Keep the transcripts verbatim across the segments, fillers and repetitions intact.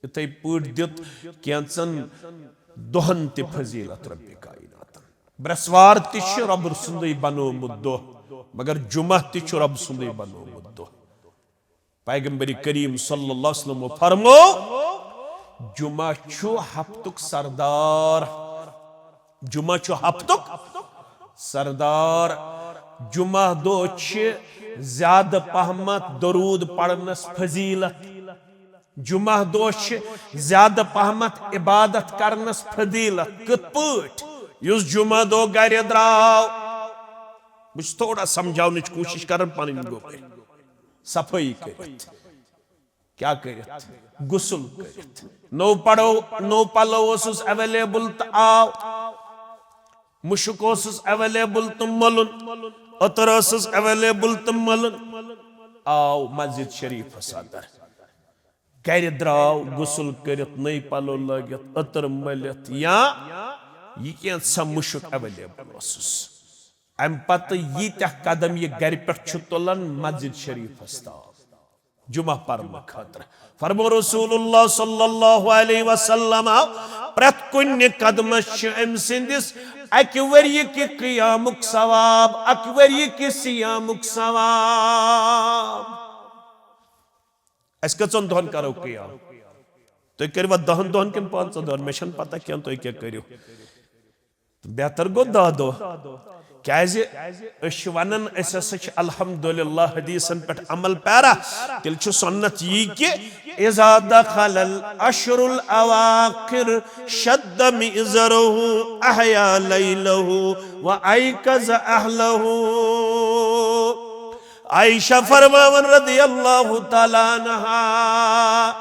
یِتھے پٲٹھۍ دیُت کینٛژن دۄہن تہِ فضیلت رۄبِ کائناتن۔ برٛٮ۪سوار تہِ چھُ رۄب سُنٛدُے بنوومُت دۄہ، مگر جمعہ تہِ چھُ رۄب سُنٛدُے بنوومُت دۄہ۔ پیغمبر کریم صلی اللہ علیہ وسلم فرمو، جمعہ چھُ ہفتُک سردار۔ جمعہ چھُ ہفتُک سردار۔ جمعہ دۄہ چھِ زیادٕ پہمتھ درود پرنس فضیلت۔ جمعہ دۄہ چھِ زیادٕ پہمتھ عبادت کرنس فضیلت۔ کِتھ پٲٹھۍ؟ یُس جمعہ دۄہ گرِ درٛاو، بہٕ چھُس تھوڑا سمجھاونٕچ کوٗشِش کران، پنٕنۍ گوٚو کٔرِتھ، صفٲیی کٔرِتھ، کیٛاہ کٔرِتھ؟ غسل کٔرِتھ، نوٚو پڑو، نوٚو پلو اوسُس اویلیبل تہٕ آو، مُشُک اوسُس اویلیبل تہٕ ملُن، عطر ٲسٕس اویلیبل تہٕ ملُن، آو مسجد شریفس اندر، گرِ درٛاو غسل کٔرِتھ، نٔے پلو لٲگِتھ، عطر مٔلِتھ، یا یہِ کینٛژھا مُشُک اویلیبل اوسُس۔ امہِ پتہٕ ییٖتیٛاہ قدم یہِ گرِ پٮ۪ٹھ چھُ تُلان، مسجد شریفس تام جمعہ پرنہٕ خٲطرٕ۔ فرمو رسول اللہ صلی اللہ علیہ وسلم، پرٛٮ۪تھ کُنہِ قدمس چھِ أمۍ سٕنٛدِس اکہِ ؤریہِ کہِ قیامُک ثواب، اکہِ ؤریہِ کہِ صیامُک ثواب۔ أسۍ کٔژن دۄہن کرو قیام؟ تُہۍ کٔرِوا دہن دۄہن کِنہٕ پانٛژن دۄہن؟ مےٚ چھَنہٕ پتہ کینٛہہ تُہۍ کیٛاہ کٔرِو۔ بہتر گوٚو دَہ دۄہ۔ کیٛازِ؟ أسۍ چھِ وَنان، أسۍ ہسا چھِ الحمدللہ حدیثن پٮ۪ٹھ عمل پیرا۔ تیٚلہِ چھُ سُنت یی کہِ اذا دخل العشر الاواخر شد مئزره احیا لیله وایقظ اہله۔ عائشہ فرماوان رضی اللہ تعالیٰ عنہا،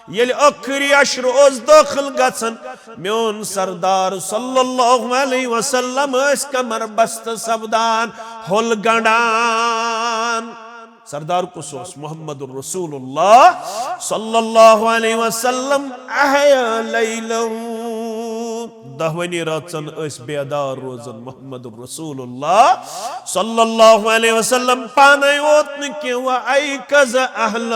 ییٚلہِ ٲخری عشر اوس دٲخل گژھان، میون سردار صلی اللہ علیہ وسلم ٲسۍ کمر بست سپدان، ہول گنڈان۔ سردار کُس اوس؟ محمد رسول اللہ صلی اللہ علیہ وسلم۔ احیا لیلہ، دہوٲنی رٲژن ٲسۍ بیدار روزان محمد رسول اللہ صلی اللہ علیہ وسلم۔ پانے یوت نہٕ کینٛہہ، وایقظ اہلہ،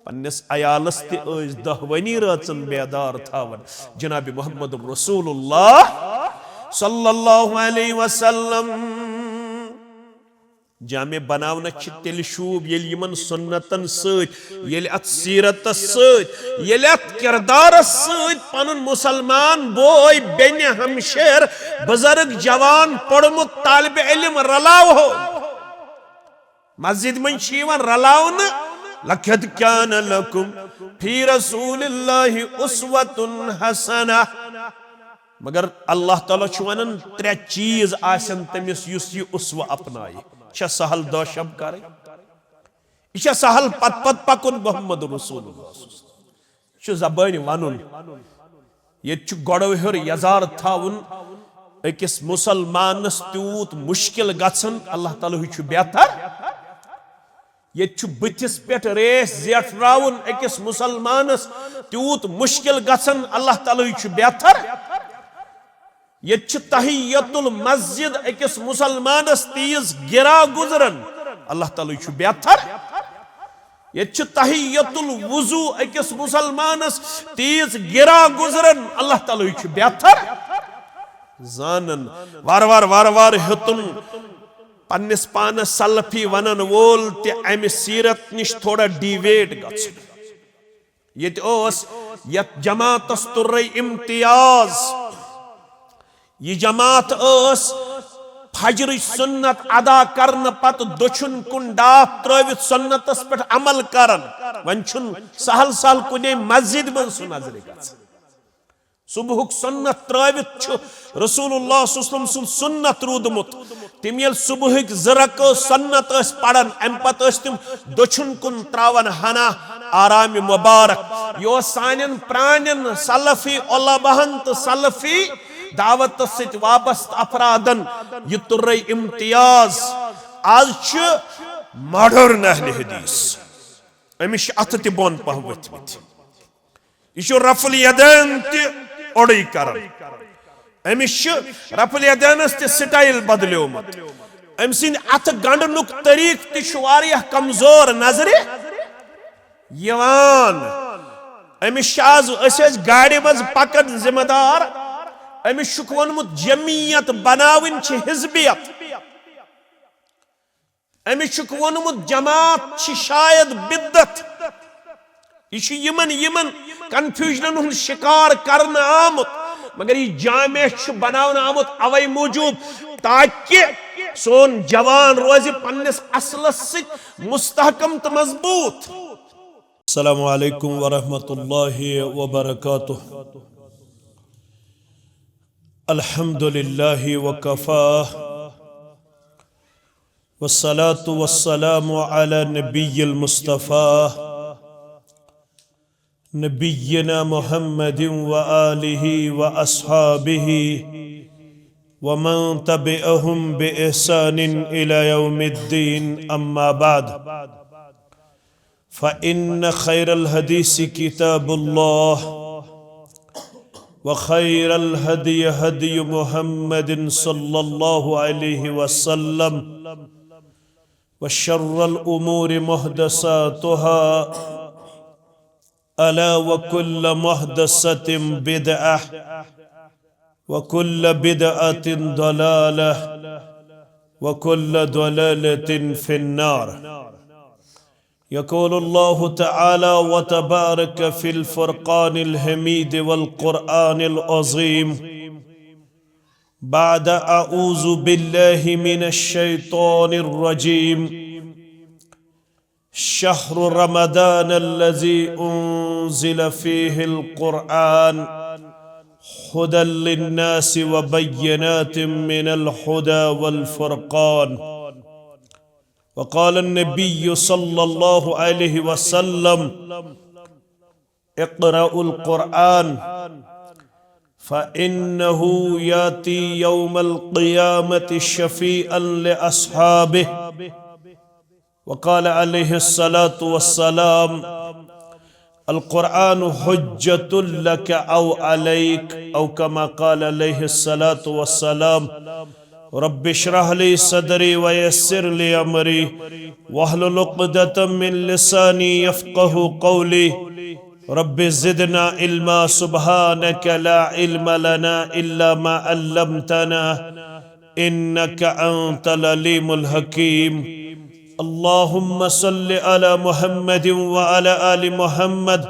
پننِس عیالس تہِ ٲسۍ دہوٲنی رٲژن بیدار تھاوان جناب محمد رسول اللہ صلی اللہ علیہ وسلم۔ جامع بناونس چھِ تیٚلہِ شوٗب، ییٚلہِ یِمن سُنتن سۭتۍ، ییٚلہِ اتھ سیرتس سۭتۍ، ییٚلہِ اتھ کردارس سۭتۍ پنُن مسلمان بوے، بیٚنہِ، ہمشیر، بزرگ، جوان، پوٚرمُت طالب علم رلاوہو۔ مسجد منٛز چھِ یِوان رلاونہٕ، لقد کان لکم فی رسول اللہ اسوۃ حسنہ۔ مگر اللہ تعالیٰ چھُ ونان، ترٛےٚ چیٖز آسن تٔمِس یُس یہِ اسوہ اپنایہِ۔ یہِ چھا سہل دہ شب کرٕنۍ؟ یہِ چھا سہل پتہٕ پتہٕ پکُن محمد رسول اللہ؟ یہِ چھُ زبٲنۍ ونُن۔ ییٚتہِ چھُ گۄڈو ہیوٚر یزار تھاوُن أکِس مسلمانس تیوٗت مشکل گژھان، اللہ تعالیٰ ہٕے چھُ بہتر۔ ییٚتہِ چھُ بٕتھِس پٮ۪ٹھ ریش زیٹھراوُن أکِس مسلمانس تیوٗت مشکل گژھان، اللہ تعالیٰ ہٕے چھُ بہتر۔ ییٚتہِ چھُ تحیت المسجد أکِس مسلمانس تیٖژ گرا گُزران، اللہ تعالیٰ ہٕے چھُ بہتر۔ ییٚتہِ چھُ تحیت الوضو أکِس مسلمانس تیٖژ گرا گُزران، اللہ تعالیٰ ہٕے چھُ بہتر۔ زانن وار وار وار وار ہیوٚتُن پننِس پانس سلفی ونن وول تہِ امہِ سیرت نِش تھوڑا ڈیویٹ گژھُن۔ ییٚتہِ اوس یتھ جماعتس تُرے امتیاز۔ یہِ جماعت ٲس فجرٕچ سُنت ادا کرنہٕ پتہٕ دٔچھُن کُن ڈاپھ ترٲوِتھ سُنتس پٮ۪ٹھ عمل کران۔ وۄنۍ چھُنہٕ سہل سہل کُنے مسجد منٛز سُہ نظرِ گژھان۔ صبحُک سُنت ترٲوِتھ چھُ رسول اللہ صلی اللہ علیہ وسلم سُنٛد سُنت روٗدمُت۔ تِم ییٚلہِ صبحٕکۍ زٕ رکعت سُنت ٲسۍ پران، امہِ پتہٕ ٲسۍ تِم دٔچھُن کُن تراوان ہنا آرام مبارک۔ یہِ اوس سانٮ۪ن پرانٮ۪ن سلفی علماہن تہٕ سلفی دعوتس سۭتۍ وابستہٕ افرادن یہِ تُرے امتیاز۔ از چھِ ماڈرن اہل حدیث، أمِس چھِ اتھٕ تہِ بۄن پہہ ؤتھمٕتۍ۔ یہِ چھُ رفع الیدین تہِ اوٚڑُے کران۔ أمِس چھُ رفع الیدینس تہِ سٹایل بدلیومُت۔ أمۍ سٕنٛدِ اتھٕ گنڈنُک طریقہٕ تہِ چھُ واریاہ کمزور نظرِ۔ یِوان۔ أمِس چھِ آز، أسۍ ٲسۍ گاڑِ منٛز پکان ذمہ دار، أمِس چھُکھ ووٚنمُت جمعیت بناوٕنۍ چھِ حزبیت۔ أمِس چھُکھ ووٚنمُت جماعت چھِ شاید بدعت۔ یہِ چھُ یِمن، یِمن کنفیوژنن ہُنٛد شکار کرنہٕ آمُت، مگر یہِ جامع چھُ بناونہٕ آمُت اوے موٗجوٗب تاکہِ سون جوان روزِ پننِس اصلس سۭتۍ مستحکم تہٕ مضبوط۔ السلام علیکم ورحمۃ اللہ وبرکاتہ۔ الحمد للہ وکفی، والصلاة والسلام على نبی المصطفی، نبینا محمد وآلہ وأصحابہ ومن تبعهم بإحسان إلى يوم الدين، أما بعد، فإن خير الحديث كتاب الله، وخير الهدي هدي محمد صلى الله عليه وسلم، وشر الأمور محدثاتها، ألا وكل محدثة بدعة، وكل بدعة ضلالة، وكل ضلالة في النار۔ يقول الله تعالى وتبارك في الفرقان الحميد والقرآن العظيم، بعد أعوذ بالله من الشيطان الرجيم، شهر رمضان الذي أنزل فيه القرآن هدى للناس وبينات من الهدى والفرقان. وقال النبي صلى الله عليه وسلم: اقرأوا القرآن فإنه يأتي يوم القيامة شفيعا لأصحابه. وقال عليه الصلاة والسلام: القرآن حجة لك أو عليك، أو كما قال عليه الصلاة والسلام. رب اشرح لي صدري ويسر لي أمري واحلل عقدة من لساني يفقه قولي. رب زدنا علما، سبحانك لا علم لنا إلا ما علمتنا، إنك أنت العليم الحكيم. اللهم صل على محمد وعلى آل محمد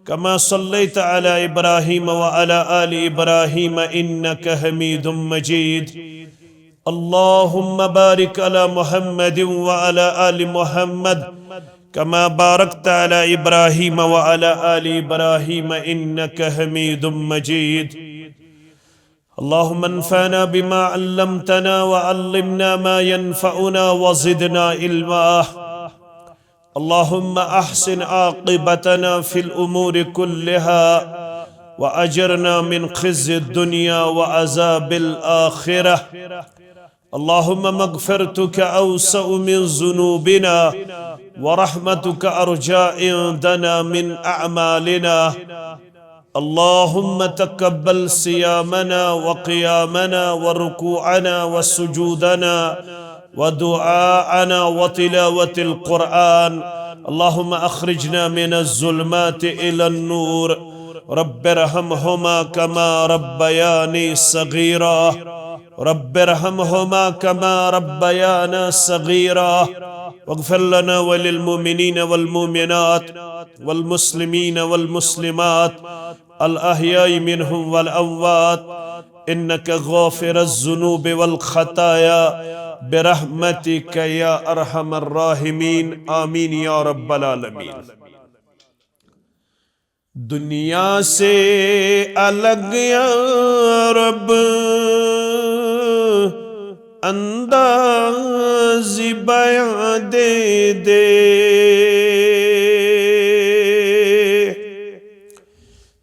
كما صليت على إبراهيم وعلى آل إبراهيم إنك حميد مجيد. اللهم بارك على محمد وعلى آل محمد كما باركت على إبراهيم وعلى آل إبراهيم إنك حميد مجيد. اللهم انفعنا بما علمتنا وعلمنا ما ينفعنا وزدنا علما. اللهم أحسن عاقبتنا في الأمور كلها وأجرنا من خزي الدنيا وعذاب الآخرة. اللهم مغفرتك أوسع من ذنوبنا ورحمتك أرجى عندنا من أعمالنا. اللهم تقبل صيامنا وقيامنا وركوعنا وسجودنا ودعاءنا وتلاوة القرآن. اللهم أخرجنا من الظلمات إلى النور. رب ارحمهما كما ربياني صغيرا. رب ارحمهما كما ربيانا صغيرا. واغفر لنا وللمؤمنين والمؤمنات والمسلمين والمسلمات الأحياء منهم والأموات، إنك غافر الذنوب والخطايا، برحمتك يا أرحم الراحمين. آمين يا رب العالمين. دنیا سے الگ یا رب، انداز بیاں دے دے۔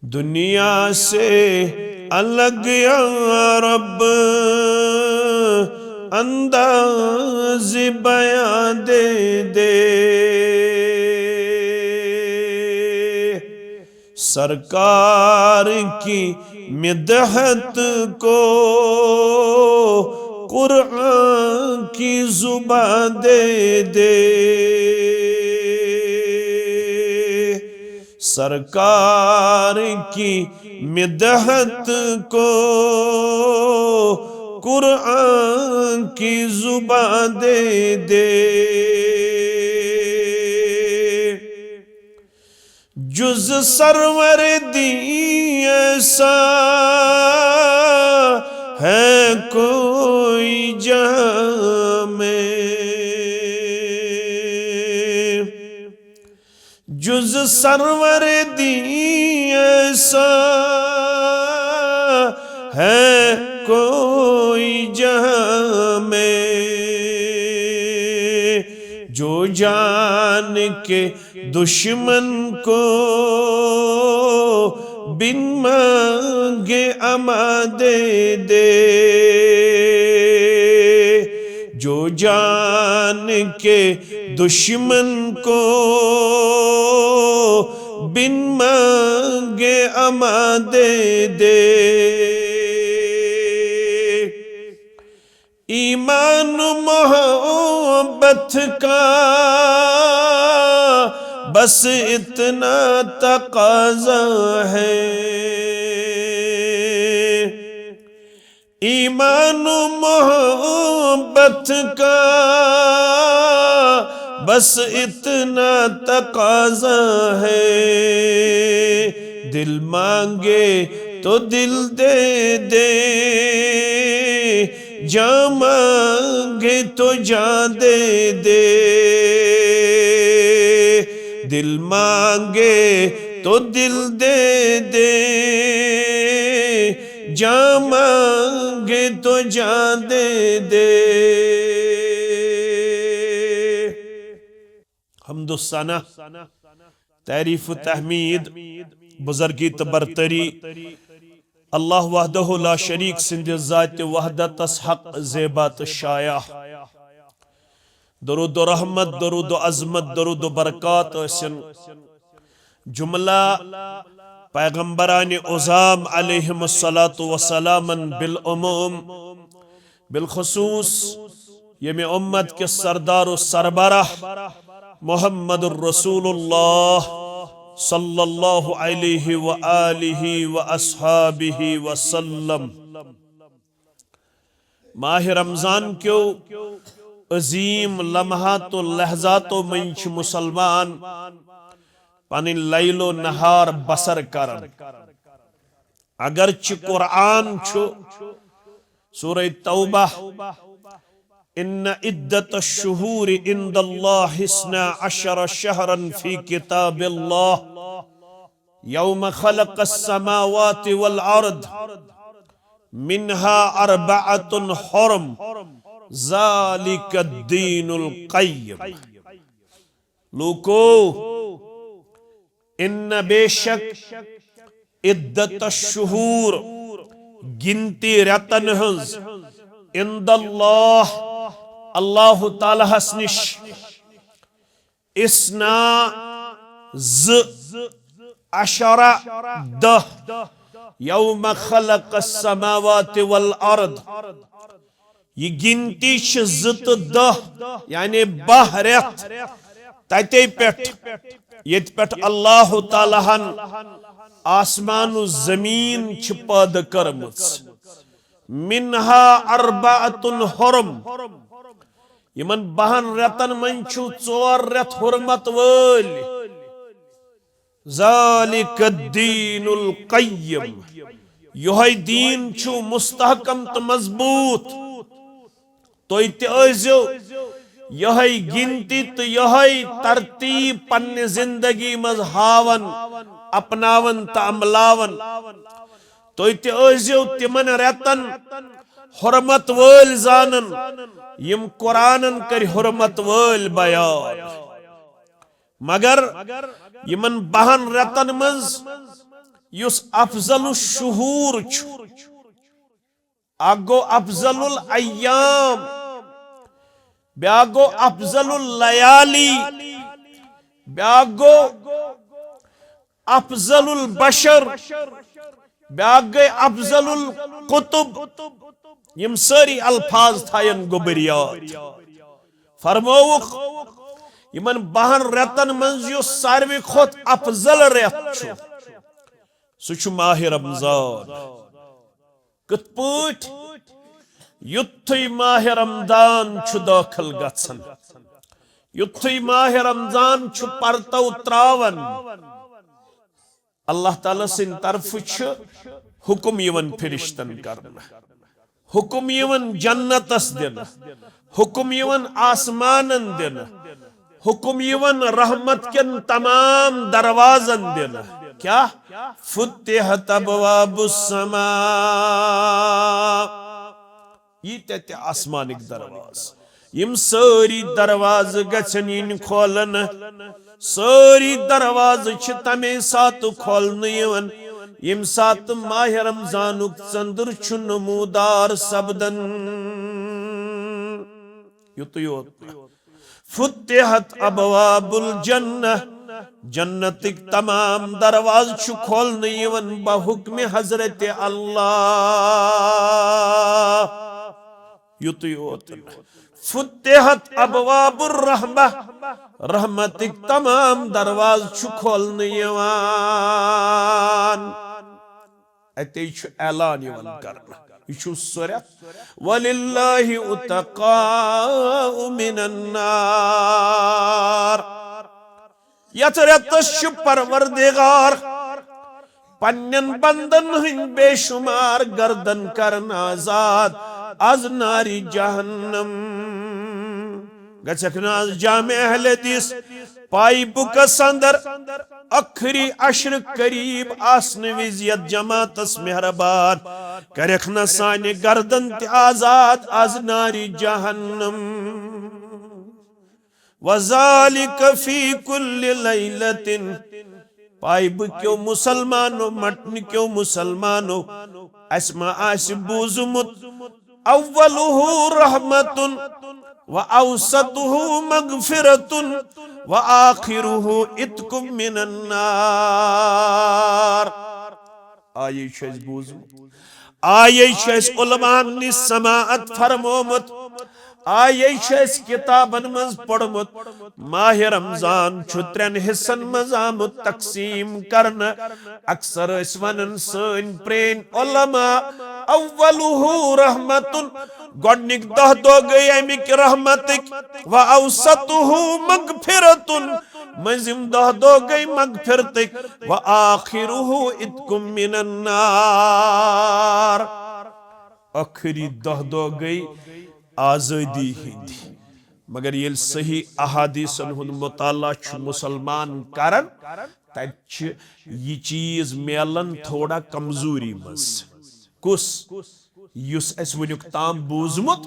دنیا سے الگ یا رب، انداز بیاں دے دے۔ سرکار کی مدحت کو قرآن کی زبان دے دے۔ سرکار کی مدحت کو قرآن کی زبان دے دے۔ جز سرور دی ایسا ہے کوئی جہاں میں، جز سرور دی ایسا ہے کوئی جہاں میں، جو جان کے دشمن کو بن مانگے امان دے دے، جو جان کے دشمن کو بن مانگے امان دے دے۔ ایمان و محبت کا بس اتنا تقاضا ہے، ایمان و محبت کا بس اتنا تقاضا ہے، دل مانگے تو دل دے دے، جاں مانگے تو جاں دے دے، دل مانگے تو دل دے دے، جاں مانگے تو جاں دے دے۔ حمد و ثنا، تعریف و تحمید، بزرگی تہٕ برتری اللہ وحدہ لا شریک سٕنٛدِ ذاتِ وحدتس حق زیبا تہٕ شایع۔ درود و رحمت، درود و عظمت، درود و برکات ٲسِن جملہ پیغمبران عظام علیہم الصلاۃ والسلامن بالعموم، بالخصوص ییٚمہِ امت کِس سردار و سربراہ محمد رسول اللہ صلی اللہ علیہ و آلہ و اصحابہ وسلم۔ ماہ رمضان کیو عظیم لمحات و لحظاتو منٛز چھِ مسلمان پنٕنۍ لیل و نہار بسر کران۔ اگرچہ قرآن چھُ سورہ توبہ، ان عدت الشہور عند اللہ اثنا عشر شہرا فی کتاب اللہ یوم خلق السماوات والارض منها اربعة حرم ذلك الدین القیم۔ لوکو، ان بے شک عدت الشہور گنتی رٮ۪تن ہٕنٛز عند اللہ اللہ تعالیٰ ہس نِش اثنا زٕ عشرہ دہ یوم خلق السماوات والارض۔ یہِ گنتی چھِ زٕ تہٕ دہ، یعنی باہ رٮ۪تھ تتے پٮ۪ٹھ، ییٚتہِ پٮ۪ٹھ اللہ تعالیٰ ہن آسمان و زمین چھِ پٲدٕ کٔرمٕژ۔ منها اربعة حرم، یِمن باہن رٮ۪تن منٛز چھُ ژور رٮ۪تھ حرمت وٲلۍ۔ ذلك الدین القیم، یہے دین چھُ مستحکم تہٕ مضبوط۔ تُہۍ تہِ ٲسۍزیو یہے گنتی تہٕ یہے ترتیب پننہِ زندگی منٛز ہاوان، اپناوان تہٕ عملاوان۔ تُہۍ تہِ ٲسۍزیو تِمن رٮ۪تن حرمت وٲلۍ زانان، یِم قرآنن کٔرۍ حرمت وٲلۍ بیان۔ مگر یِمن باہن رٮ۪تن منٛز یُس افضل الشہور چھُ، اکھ گوٚو افضل الایام، بیاکھ گوٚو افضل اللیالی، بیاکھ گوٚو افضل البشر، بیاکھ گٔے افضل القطب۔ یِم سٲری الفاظ تھاین گوٚبٕرۍ یاد۔ فرمووُکھ، یِمن بَہَن رٮ۪تن منٛز یُس ساروی کھۄتہٕ افضل رٮ۪تھ چھُ، سُہ چھُ ماہِ رمضان۔ کِتھ پٲٹھۍ؟ یُتھُے ماہِ رمضان چھُ دٲخل گژھان، یُتھُے ماہِ رمضان چھُ پرتو تراوان، اللہ تعالیٰ سٕنٛدِ طرفہٕ چھُ حُکم یِوان فرشتن کرنہٕ، حُکم یِوان جنتس دِنہٕ، حُکم یِوان آسمانن دِنہٕ، حُکم یِوان رحمت کٮ۪ن تمام دروازن دِنہٕ۔ کیٛاہ؟ فتحت ابواب السماء۔ ییٖتیٛاہ تہِ آسمانٕکۍ دروازٕ، یِم سٲری دروازٕ گژھن یِنۍ کھولنہٕ۔ سٲری دروازٕ چھِ تَمے ساتہٕ کھولنہٕ یِوان، ییٚمہِ ساتہٕ ماہِ رمضانُک ژٔنٛدٕر چھُ نمودار سپدان۔ یُتُے یوت نہٕ۔ فتحت ابواب الجنہ، جنتٕکۍ تمام دروازٕ چھِ کھولنہٕ یِوان بحکمِ حضرت اللہ۔ یُتُے یوت نہٕ۔ فتحت ابواب الرحمہ، رحمتٕکۍ تمام دروازٕ چھِ کھولنہٕ یِوان۔ اتے چھُ اعلان یِوان کرنہٕ۔ یہِ چھُ سُہ رٮ۪تھ، وللہ عتقاء من النار۔ یتھ رٮ۪تس چھُ پروردگار پننٮ۪ن بندن ہٕنٛدۍ بے شمار گردن کرن آزاد از نارِ جہنم۔ گژھکھ نہٕ از جامع اہل حدیث پاے بُکس اندر ٲخری عشر قریب آسنہٕ وِزِ یتھ جماعتس مہربان کرکھ نہ سانہِ گردن تہِ آزاد از نارِ جہنم۔ وذالک فی کل لیلۃ۔ پاے بُکیو مسلمانو، مٹنکیو مسلمانو، اسہِ ما آسہِ بوٗزمُت، اولہ رحمۃ و اوسطہ مغفرۃ و آخرہ عتق من النار۔ آ، یہِ چھُ اَسہِ بوٗزمُت، آ، یہِ چھُ اَسہِ علماءن نِش سماعت فرمومُت، آ، یہِ چھُ اَسہِ کِتابن منٛز پوٚرمُت۔ ماہِ رمضان چھُ ترٛٮ۪ن حصن منٛز آمُت تقسیٖم کرنہٕ۔ اکثر ٲسۍ ونان سٲنۍ پرٛٲنۍ علماء، اولہ رحمۃ، گۄڈٕنِکۍ دَہ دۄہ گٔے اَمِکۍ رحمتٕکۍ، و اوسطہ مغفرۃ، مٔنٛزِم دَہ دۄہ گٔے مغفرتٕکۍ، و آخرہ عتق من النار، ٲخری دَہ دۄہ گٔے آزٲدی ہٕنٛدۍ۔ مگر ییٚلہِ صحیح احادیثن ہُنٛد مطالعہ چھُ مسلمان کران، تتہِ چھِ یہِ چیٖز میلان تھوڑا کمزوری منٛز۔ کُس؟ یُس اَسہِ وٕنیُک تام بوٗزمُت،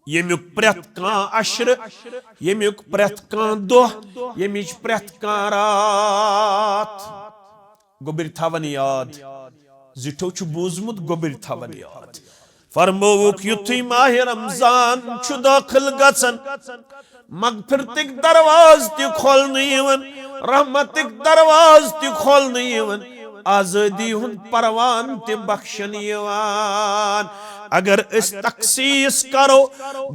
ییٚمیُک پرٛٮ۪تھ کانٛہہ عشرٕ، ییٚمیُک پرٛٮ۪تھ کانٛہہ دۄہ، ییٚمِچ پرٛٮ۪تھ کانٛہہ راتھ گوٚبٕرۍ تھاوان یاد۔ زِٹھیو چھُ بوٗزمُت، گوٚبٕرۍ تھاوان یاد۔ فرمووُکھ، یُتھُے ماہِ رمضان چھُ دٲخل گژھان، مغفرتٕکۍ دروازٕ تہِ کھولنہٕ یِوان، رحمتٕکۍ دروازٕ تہِ کھولنہٕ یِوان، آزٲدی ہُنٛد پروان تہِ بخشنہٕ یِوان۔ اگر أسۍ تخصیص کرو،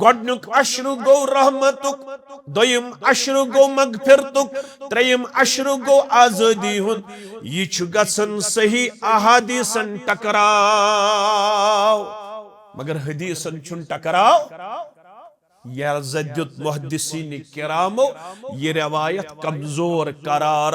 گۄڈٕنیُک عشرٕ گوٚو رحمتُک، دوٚیِم عشرٕ گوٚو مغفرتُک، ترٛیٚیِم عشرٕ گوٚو آزٲدی ہُنٛد۔ یہِ چھُ گژھان صحیح احادیثن ٹکراو، مگر حدیثن چھُنہٕ ٹکراو۔ یہِ ہسا دیُت محدثین کرامو یہِ روایت کمزور قرار۔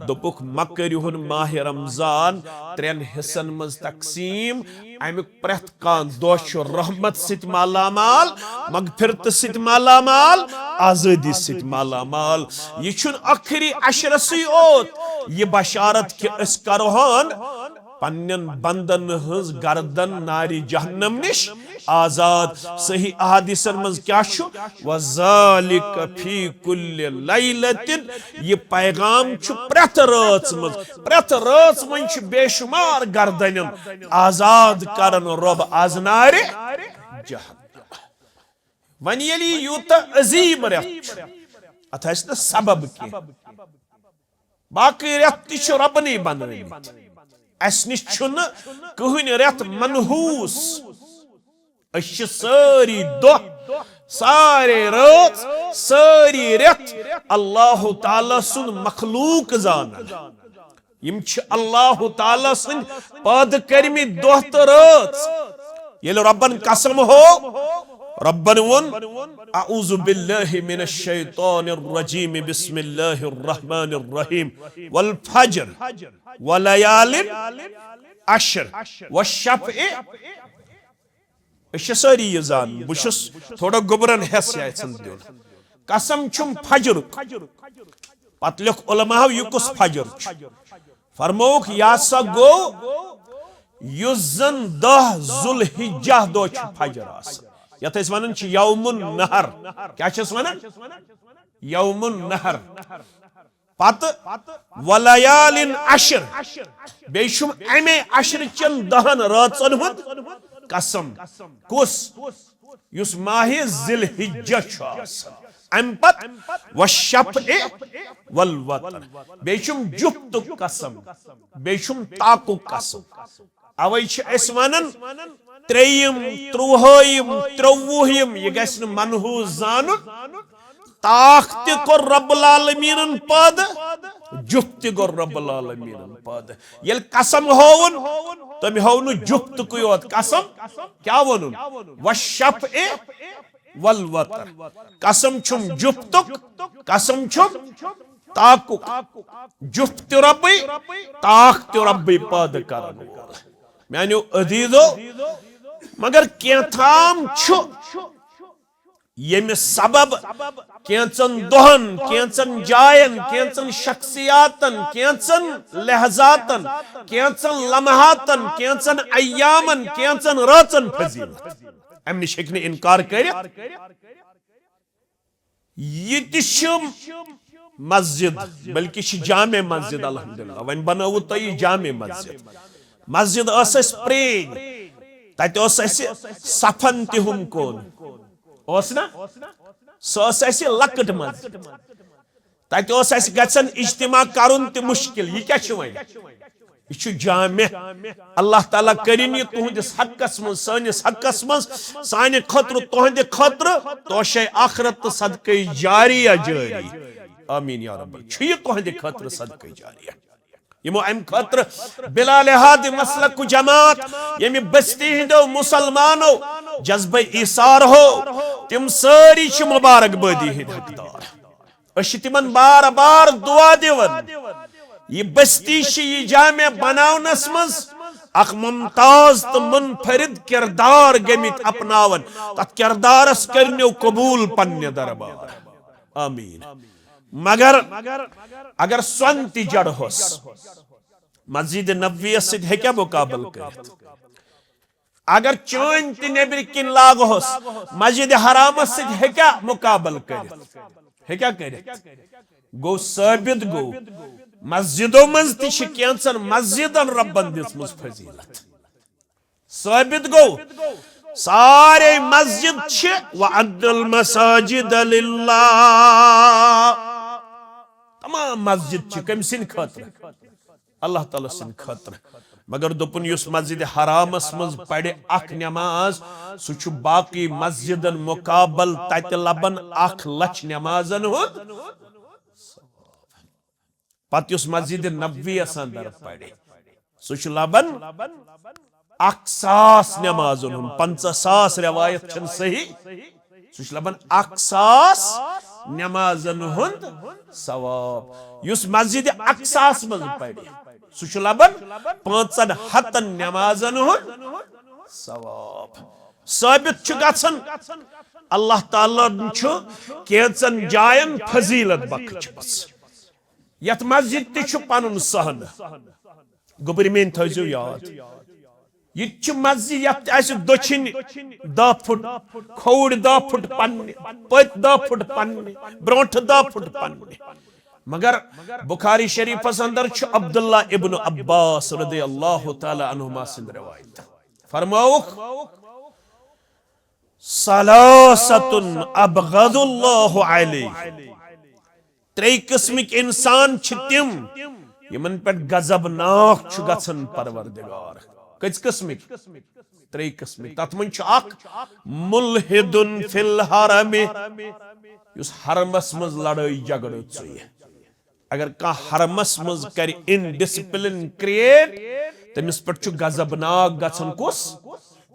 دوٚپُکھ، مہ کٔرِہُن ماہِ رمضان ترٛٮ۪ن حصن منٛز تقسیٖم، امیُک پرٛٮ۪تھ کانٛہہ دۄہ چھُ رحمت سۭتۍ مالا مال، مغفرت سۭتۍ مالا مال، آزٲدی سۭتۍ مالا مال۔ یہِ چھُنہٕ ٲخری عشرسٕے اوت یہِ بشارت کہِ أسۍ کرہون پننٮ۪ن بندن ہٕنٛز گردن نارِ جہنم نِش آزاد۔ صحیح احادیثن منٛز کیٛاہ چھُ؟ وذالک فی کل لیلۃ۔ یہِ پیغام چھُ پرٛٮ۪تھ رٲژ منٛز، پرٛٮ۪تھ رٲژ منٛز چھُ بے شمار گردنن آزاد کران رۄب از نارِ جہنم۔ وۄنۍ ییٚلہِ یہِ یوٗتاہ عظیٖم رٮ۪تھ چھُ، اتھ آسہِ نہٕ سبب کینٛہہ۔ باقٕے رٮ۪تھ تہِ چھِ رۄبنٕے بنٲومٕتۍ۔ اسہِ نِش چھُنہٕ کٕہٕنۍ رٮ۪تھ منحوس۔ أسۍ چھِ سٲری دۄہ سارے رٲژ، سٲری رٮ۪تھ اللہ تعالیٰ سُنٛد مخلوق زانان۔ یِم چھِ اللہ تعالیٰ سٕنٛدۍ پٲدٕ کٔرمٕتۍ دۄہ تہٕ رٲژ۔ ییٚلہِ رۄبن قسم ہو، رۄبن ووٚن، "اعوذ باللہ من الشیطان الرجیم، بسم اللہ الرحمن الرحیم، والفجر، ولیال عشر، والشفع"۔ أسۍ چھِ سٲری یہِ زانان، بہٕ چھُس تھوڑا گوٚبرن حصہٕ یژھان دیُن۔ قسم چھُم فجرُک۔ پتہٕ لیوٚکھ علماہو، یہِ کُس فجر چھُ؟ فرمووُکھ، یہِ ہسا گوٚو یُس زن دَہ ذوالحجہ دۄہ چھُ فجر آسان، یتھ أسۍ ونان چھِ یوم النحر۔ کیٛاہ چھِ أسۍ ونان؟ یوم النحر۔ پتہٕ ولیال عشر، بیٚیہِ چھُم اَمے عشرٕ چٮ۪ن دَہن رٲژن ہُنٛد قسم۔ کُس؟ یُس ماہِ ذی الحجہ چھُ آسان۔ اَمہِ پتہٕ والشفع والوتر، بیٚیہِ چھُم جُپتُک قسم، بیٚیہِ چھُم تاکُک قسم۔ اوے چھِ أسۍ ونان، ترٛیٚیِم، ترٛوہٲیِم، ترٛوُہِم، یہِ گژھِ نہٕ منحوس زانُن۔ تاکھ تہِ کوٚر رب العالمیٖنن پٲدٕ، جُپت تہِ کوٚر رب العالمیٖنن پٲدٕ۔ ییٚلہِ قسم ہووُن، تٔمۍ ہوو نہٕ جُپتُکُے یوت قسم، کیٛاہ ووٚنُن؟ والشفع والوتر۔ قسم چھُم جُپتُک، قسم چھُم تاکُک۔ جُپت تہِ رۄبٕے، تاکھ تہِ رۄبٕے پٲدٕ کرن وول۔ میانیو عزیزو، مگر کینٛہہ تام چھُ ییٚمہِ سبب کینٛژن دۄہن، کینٛژن جاین، کینٛژن شخصیاتن، کینٛژن لحظاتن، کینٛژن لمحاتن، کینٛژن ایامن، کینٛژن رٲژن فضیلت۔ امہِ نِش ہیٚکہِ نہٕ انکار کٔرِتھ۔ یہِ تہِ چھِ مسجد، بلکہِ چھِ جامع مسجد، الحمدللہ۔ وۄنۍ بنٲوٕو تۄہہِ یہِ جامع مسجد۔ مسجد ٲس اَسہِ پرٛٲنۍ، تَتہِ اوس اَسہِ صفن تہِ ہُم کون۔ اوس نا؟ سۄ ٲس اَسہِ لۄکٕٹ مسجد۔ تَتہِ اوس اَسہِ گژھان اجتماع کرُن تہِ مشکل۔ یہِ کیٛاہ چھُ وۄنۍ؟ یہِ چھُ جامع۔ اللہ تعالیٰ کٔرِن یہِ تُہنٛدِس حقس منٛز، سٲنِس حقس منٛز، سانہِ خٲطرٕ، تُہنٛدِ خٲطرٕ، توشے آخرت تہٕ صدقے جاریہ جٲری۔ آمین یا رب۔ چھُ یہِ تُہنٛدِ خٲطرٕ صدقے جاریہ۔ یِمو امہِ خٲطرٕ بلا لحاظ مسلک و جماعت، ییٚمہِ بستی ہٕنٛدیو مسلمانو جذبہ ایثار ہو، تِم سٲری چھِ مبارک بٲدی ہٕنٛدۍ حقدار۔ أسۍ چھِ تِمن بار بار دعا دِوان۔ یہِ بستی چھِ یہِ جامع بناونس منٛز اکھ ممتاز تہٕ منفرد کردار گٔمٕتۍ اپناوان۔ تتھ کردارس کٔرنیو قبول پننہِ دربار۔ آمین۔ مگر اگر سۄن تہِ جڑہوس، مسجد نبویس سۭتۍ ہیٚکیٛاہ مقابلہٕ کٔرِتھ؟ اگر چٲنۍ تہِ نیٚبرۍ کِنۍ لاگہوس، مسجد حرامس سۭتۍ ہیٚکیٛاہ مقابلہٕ کٔرِتھ؟ ہیٚکیٛاہ کٔرِتھ؟ گوٚو، ثٲبت گوٚو، مسجدو منٛز تہِ چھِ کینٛژن مسجدن رۄبن دِژمٕژ فضیلت۔ ثٲبت گوٚو، سارے مسجد چھِ، وَأَنَّ الْمَسَاجِدَ لِلَّهِ۔ تمام مسجد چھِ کٔمۍ سٕنٛدِ خٲطرٕ؟ اللہ تعالیٰ سٕنٛدِ خٲطرٕ۔ مگر دوٚپُن، یُس مسجد حرامس منٛز پرِ اکھ نماز، سُہ چھُ باقی مسجدن مقابل تتہِ لبن اکھ لچھ نمازن ہُنٛد۔ پتہٕ یُس مسجد نبویس اندر پرِ، سُہ چھُ لبن اکھ ساس نمازن ہُنٛد، پنٛژاہ ساس روایت چھنہٕ صحیح، سُہ چھُ لبن اکھ ساس نمازن ہُنٛد ثواب۔ یُس مسجد اقصاہس منٛز پرِ، سُہ چھُ لبن پانٛژن ہتن نمازن ہُنٛد ثواب۔ ثٲبت چھُ گژھان، اللہ تعالیٰ ہن چھُ کینٛژن جاین فضیلت بخشمٕژ۔ یتھ مسجد تہِ چھُ پنُن صحنہٕ۔ گوٚبرۍ میٲنۍ تھٲیزیو یاد، یہِ تہِ چھِ مسجد، یتھ تہِ آسہِ دٔچھِنۍ دَہ فُٹ، کھووُر دَہ فُٹ پننہِ، پٔتۍ دَہ فُٹ پننہِ، برونٛٹھٕ دَہ فُٹ پننہِ۔ مگر بخاری شریفس اندر چھُ عبداللہ ابن عباس رضی اللہ تعالیٰ عنہما سٕنٛد روایت۔ فرماوُکھ، ثلاثة أبغض الله عليه۔ ترٛےٚ قٕسمٕکۍ انسان چھِ تِم، یِمن پٮ۪ٹھ غضب ناک چھُ گژھان پروردگار۔ کٔژ قٕسمٕکۍ؟ ترٛے قٕسمٕکۍ۔ تتھ منٛز چھُ اکھ ملحدن فی الحرم، یُس حرمس منٛز لڑٲے جھگڑٕ ژُیہِ۔ اگر کانٛہہ حرمس منٛز کرِ indiscipline create، تٔمِس پٮ۪ٹھ چھُ غضبناک گژھان کُس؟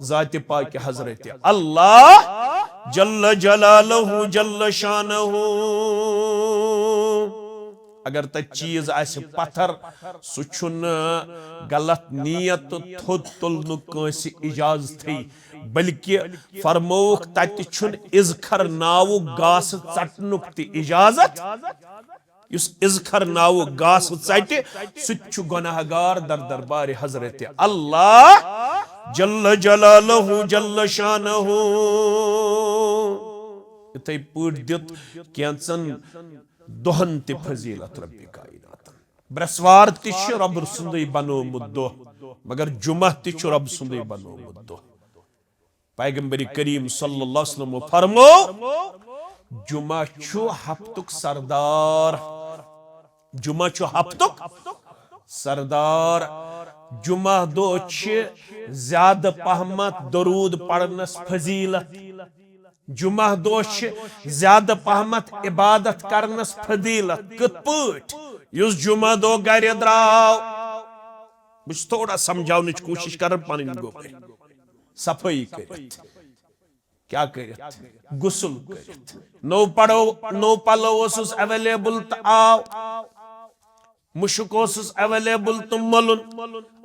ذاتِ پاکِ حضرت اللہ جل جلالہ جل شانہ۔ اگر تتہِ چیٖز آسہِ پتھر، سُہ چھُنہٕ غلط نیت تہٕ تھوٚد تُلنُک کٲنٛسہِ اجازتھٕے، بلکہِ فرمووُکھ، تتہِ چھُنہٕ اِذخر ناوُک گاسہٕ ژٹنُک تہِ اجازت۔ یُس اِذخر ناوُک گاسہٕ ژٹہِ، سُہ تہِ چھُ گۄناہ گار در دربارِ حضرت اللہ جل جلالہ جل شانہ۔ یِتھے پٲٹھۍ دیُت کینٛژن دۄہن تہِ فضیلت ربِ کائناتن۔ برٛٮ۪سوار تہِ چھُ رۄب سُنٛدُے بنوومُت دۄہ، مگر جمعہ تہِ چھُ رۄب سُنٛدُے بنوومُت دۄہ۔ پیغمبر کریم صلی اللہ علیہ وسلم فرمو، جمعہ چھُ ہفتُک سردار۔ جمعہ چھُ ہفتُک سردار۔ جمعہ دۄہ چھِ زیادٕ پہمتھ درود پرنس فضیلت۔ جمعہ دۄہ چھِ زیادٕ پہمتھ عبادت کرنس فضیلت۔ کِتھ پٲٹھۍ؟ یُس جمعہ دۄہ گرِ درٛاو، بہٕ چھُس تھوڑا سمجھاونٕچ کوٗشِش کران پنٕنۍ گوٚبرۍ۔ صفٲیی کٔرِتھ، کیٛاہ کٔرِتھ؟ غسل کٔرِتھ۔ نوٚو پڑو، نوٚو پلو اوسُس available تہٕ آو۔ مُشُک اوسُس available تہٕ ملُن۔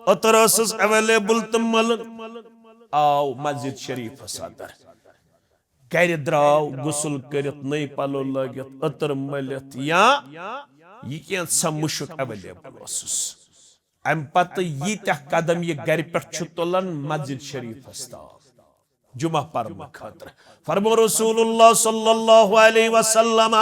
عطر ٲسٕس available تہٕ ملُن۔ آو مسجد شریفس اندر۔ گرِ درٛاو غسل کٔرِتھ، نٔے پلو لٲگِتھ، عطر مٔلِتھ یا یہِ کینٛژھا مُشُک available اوسُس۔ امہِ پتہٕ ییٖتیٛاہ قدم یہِ گرِ پٮ۪ٹھ چھُ تُلان، مسجد شریفس تام جمعہ پرنہٕ خٲطرٕ۔ فرمو رسول اللہ صلی اللہ علیہ وسلم،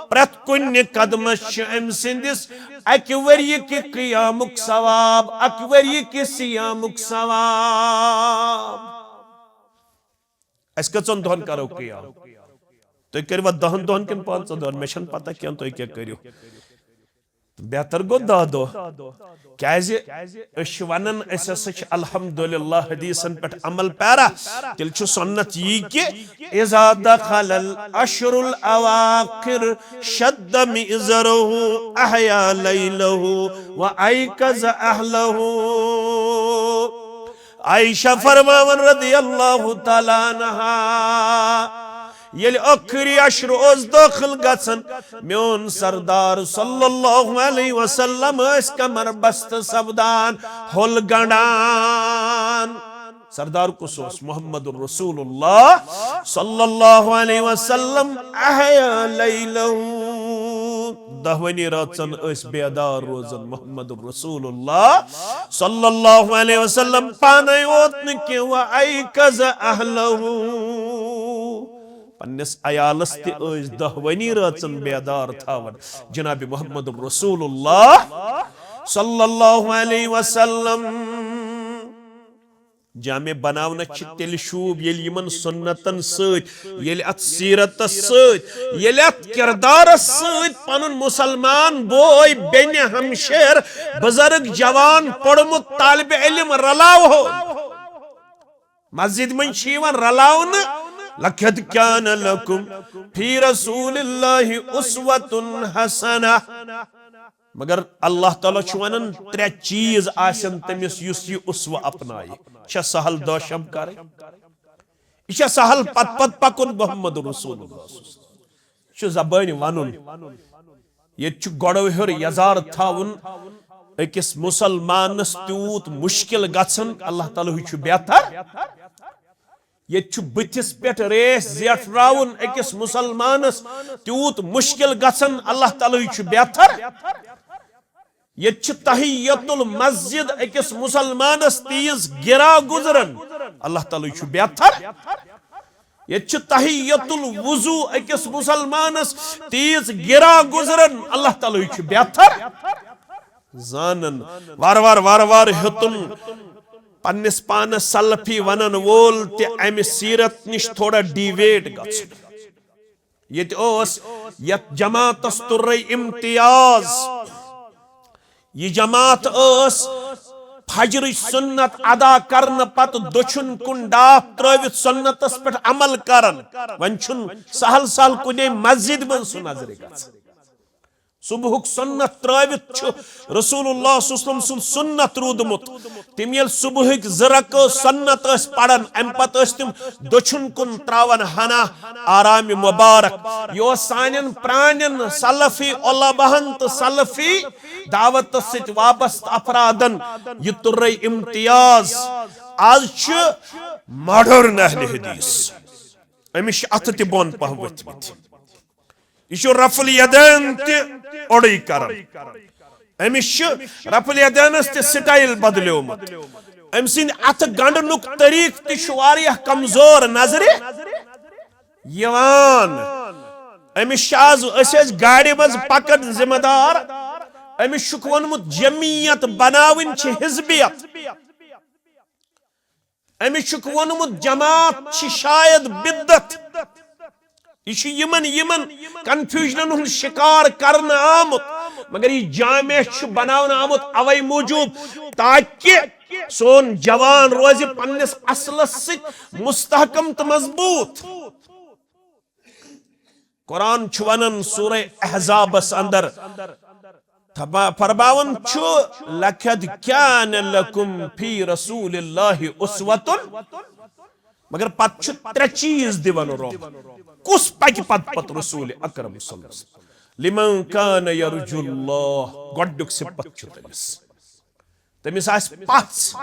پرٛٮ۪تھ کُنہِ قدمس چھُ أمۍ سٕنٛدِس اکہِ ؤریہِ کہِ قیامُک ثواب، اکہِ ؤریہِ کہِ صیامُک ثواب۔ أسۍ کٔژن دۄہن کرو قیام؟ تُہۍ کٔرِوا دہن دۄہن کِنہٕ پانٛژن دۄہن؟ مےٚ چھَنہٕ پتہ کینٛہہ تُہۍ کیٛاہ کٔرِو۔ بہتر گوٚو دَہ دۄہ۔ کیٛازِ؟ أسۍ چھِ ونان، أسۍ ہسا چھِ الحمدللہ حدیثن پٮ۪ٹھ عمل پیرا۔ تیٚلہِ چھُ سنت یی کہِ اذا دخل العشر الاواخر شد مئزره احیا لیله وایقظ اهله۔ عائشہ فرماوان رضی اللہ تعالیٰ عنہا، ییٚلہِ ٲخری عشر اوس دٲخل گژھان، میون سردار صلی اللہ علیہ وسلم ٲسۍ کمر بست سپدان، ہۄل گنڈان۔ سردار کُس اوس؟ محمد رسول اللہ صلی اللہ علیہ وسلم۔ احیا لیلہ، دہوٲنی رٲژن ٲسۍ بیدار روزان محمد رسول اللہ صلی اللہ علیہ وسلم۔ پانے یوت نہٕ کینٛہہ، و ایقظ اہلہ، پننِس عیالس تہِ ٲسۍ دہوٲنی رٲژن بیدار تھاوان جناب محمد رسول اللہ صلی اللہ علیہ وسلم۔ جامع بناونس چھِ تیٚلہِ شوٗب، ییٚلہِ یِمن سُنتن سۭتۍ، ییٚلہِ اتھ سیرتس سۭتۍ، ییٚلہِ اتھ کردارس سۭتۍ پنُن مسلمان بوے، بیٚنہِ، ہمشیر، بزرگ، جوان، پوٚرمُت طالب علم رلاوہو۔ مسجد منٛز چھِ یِوان رلاونہٕ، لقد کان لکم فی رسول اللہ اسوۃ حسنہ۔ مگر اللہ تعالیٰ چھُ ونان، ترٛےٚ چیٖز آسن تٔمِس یُس یہِ اسوہ اپنایہِ۔ چھےٚ سہل دٲشم کرٕنۍ؟ یہِ چھےٚ سہل پتہٕ پتہٕ پکُن محمد رسول اللہ؟ یہِ چھُ زبٲنۍ ونُن۔ ییٚتہِ چھُ گۄڈو ہیوٚر یزار تھاوُن أکِس مسلمانس تیوٗت مشکل گژھان، اللہ تعالیٰ ہٕے چھُ بہتر۔ ییٚتہِ چھُ بٕتھِس پٮ۪ٹھ ریش زیٹھراوُن أکِس مُسلمانس تیوٗت مُشکِل گژھان، اللہ تعالیٰ ہٕے چھُ بہتر۔ ییٚتہِ چھُ تحیت المسجد أکِس مُسلمانس تیٖژ گِرا گُزران، اللہ تعالیٰ ہٕے چھُ بہتر۔ ییٚتہِ چھُ تحیت الوضو أکِس مُسلمانس تیٖژ گِرا گُزران، اللہ تعالیٰ ہٕے چھُ بہتر۔ زانن وار وار وار وار ہیوٚتُن پننِس پانس سلفی ونن وول تہِ امہِ سیرت نِش تھوڑا deviate گژھُن۔ ییٚتہِ اوس یتھ جماعتس تُرے امتیاز۔ یہِ جماعت ٲس فجرٕچ سنت ادا کرنہٕ پتہٕ دٔچھُن کُن ڈاپھ ترٲوِتھ سنتس پٮ۪ٹھ عمل کران۔ وۄنۍ چھُنہٕ سہل سہل کُنے مسجد منٛز سُہ نظرِ گژھان۔ صبحُک سنت ترٲوِتھ چھُ رسول اللہ صلی اللہ علیہ وسلم سُنٛد سنت روٗدمُت۔ تِم ییٚلہِ صبحٕکۍ زٕ رکعت سنت ٲسۍ پران، امہِ پتہٕ ٲسۍ تِم دٔچھُن کُن تراوان ہنا آرام مبارک۔ یہِ اوس سانٮ۪ن پرانٮ۪ن سلفی علماہن تہٕ سلفی دعوتس سۭتۍ وابستہٕ افرادن یہِ تُرے امتیاز۔ آز چھُ ماڈرن اہل حدیث، أمِس چھِ اتھٕ تہِ بۄن پہہ ؤتھمٕتۍ۔ یہِ چھُ رفع الیدین تہِ اوٚڑُے کران۔ أمِس چھُ رفع الیدینس تہِ سٹایل بدلیومُت۔ أمۍ سٕنٛدِ اتھٕ گنڈنُک طریقہٕ تہِ چھُ واریاہ کمزور نظرِ یِوان۔ أمِس چھِ آز، أسۍ ٲسۍ گاڑِ منٛز پکان ذمہ دار، أمِس چھُکھ ووٚنمُت جمعیت بناوٕنۍ چھِ حزبیت۔ أمِس چھُکھ ووٚنمُت جماعت چھِ شاید بدعت۔ یہِ چھُ یِمن، یِمن کنفیوژنن ہُنٛد شکار کرنہٕ آمُت، مگر یہِ جامع چھُ بناونہٕ آمُت اوے موٗجوٗب تاکہ سون جوان روزِ پننِس اصلس سۭتۍ مستحکم تہٕ مضبوط۔ قرآن چھُ ونان سورہ احزابس اندر، تبا-، فرماوان چھُ، "لقد کان لکم فی رسول اللہ اسوۃ"۔ مگر پتہٕ چھُ ترٛےٚ چیٖز دِوان رۄب۔ کُس پکہِ پتہٕ پتہٕ رسول اکرم صلی اللہ علیہ وسلم؟ "لمن کان یرجو اللہ"، گۄڈنیُک صفت چھُ تٔمِس۔ تٔمِس آسہِ پژھ،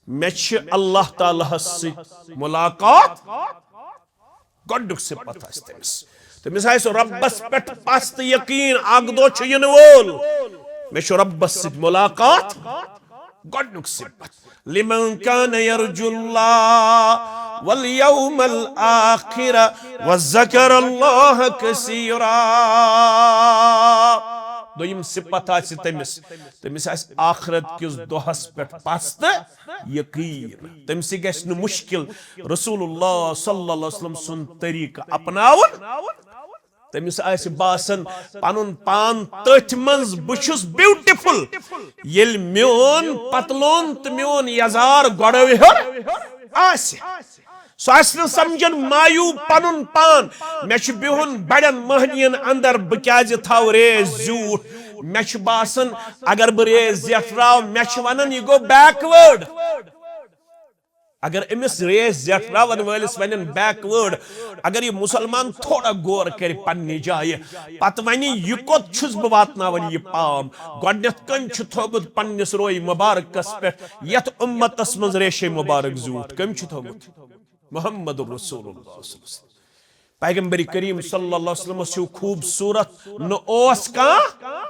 مےٚ چھِ اللہ تعالیٰ ہس سۭتۍ ملاقات۔ گۄڈنیُک صفت آسہِ تٔمِس۔ تٔمِس آسہِ رۄبس پٮ۪ٹھ پژھ تہٕ یقین، اکھ دۄہ چھُ یِنہٕ وول، مےٚ چھُ رۄبس سۭتۍ ملاقات۔ گۄڈنیُک صفت۔ لمن کان یرجو اللہ والیوم الآخر وذکر اللہ کثیرا۔ دوٚیِم صفت آسہِ تٔمِس، تٔمِس آسہِ آخرت کِس دۄہس پٮ۪ٹھ پژھ تہٕ یقین۔ تٔمِس گژھِ نہٕ مُشکِل رسول اللہ صلی اللہ علیہ وسلم سُنٛد طریقہٕ اپناوُن۔ تٔمِس آسہِ باسان پنُن پان تٔتھۍ منٛز، بہٕ چھُس بیوٹیفل۔ ییٚلہِ میون پتلون تہٕ میون یزار گۄڈو ہیوٚر آسہِ، سُہ آسہِ نہٕ سمجھان معیوب پنُن پان۔ مےٚ چھُ بِہُن بڑٮ۪ن مہنین اندر، بہٕ کیازِ تھاوٕ ریس زیوٗٹھ؟ مےٚ چھُ باسان اگر بہٕ ریس زیٹھراو، مےٚ چھِ ونان یہِ گوٚو بیکوٲرڈ۔ اگر أمِس ریس زیٹھراون وٲلِس ونن بیکوٲرڈ، اگر یہِ مسلمان تھوڑا غور کرِ پننہِ جایہِ، پتہٕ ونہِ، یہِ کوٚت چھُس بہٕ واتناوان یہِ پام؟ گۄڈنیتھ کٔمۍ چھُ تھوٚومُت پننِس روے مبارکس پٮ۪ٹھ یتھ امتس منٛز ریشے مبارک زیوٗٹھ؟ کٔمۍ چھُ تھوٚومُت؟ محمد رسول اللہ صلی اللہ علیہ وسلم۔ پیغمبر کریم صلی اللہ علیہ وسلمس ہیو خوبصورت نہ اوس کانٛہہ،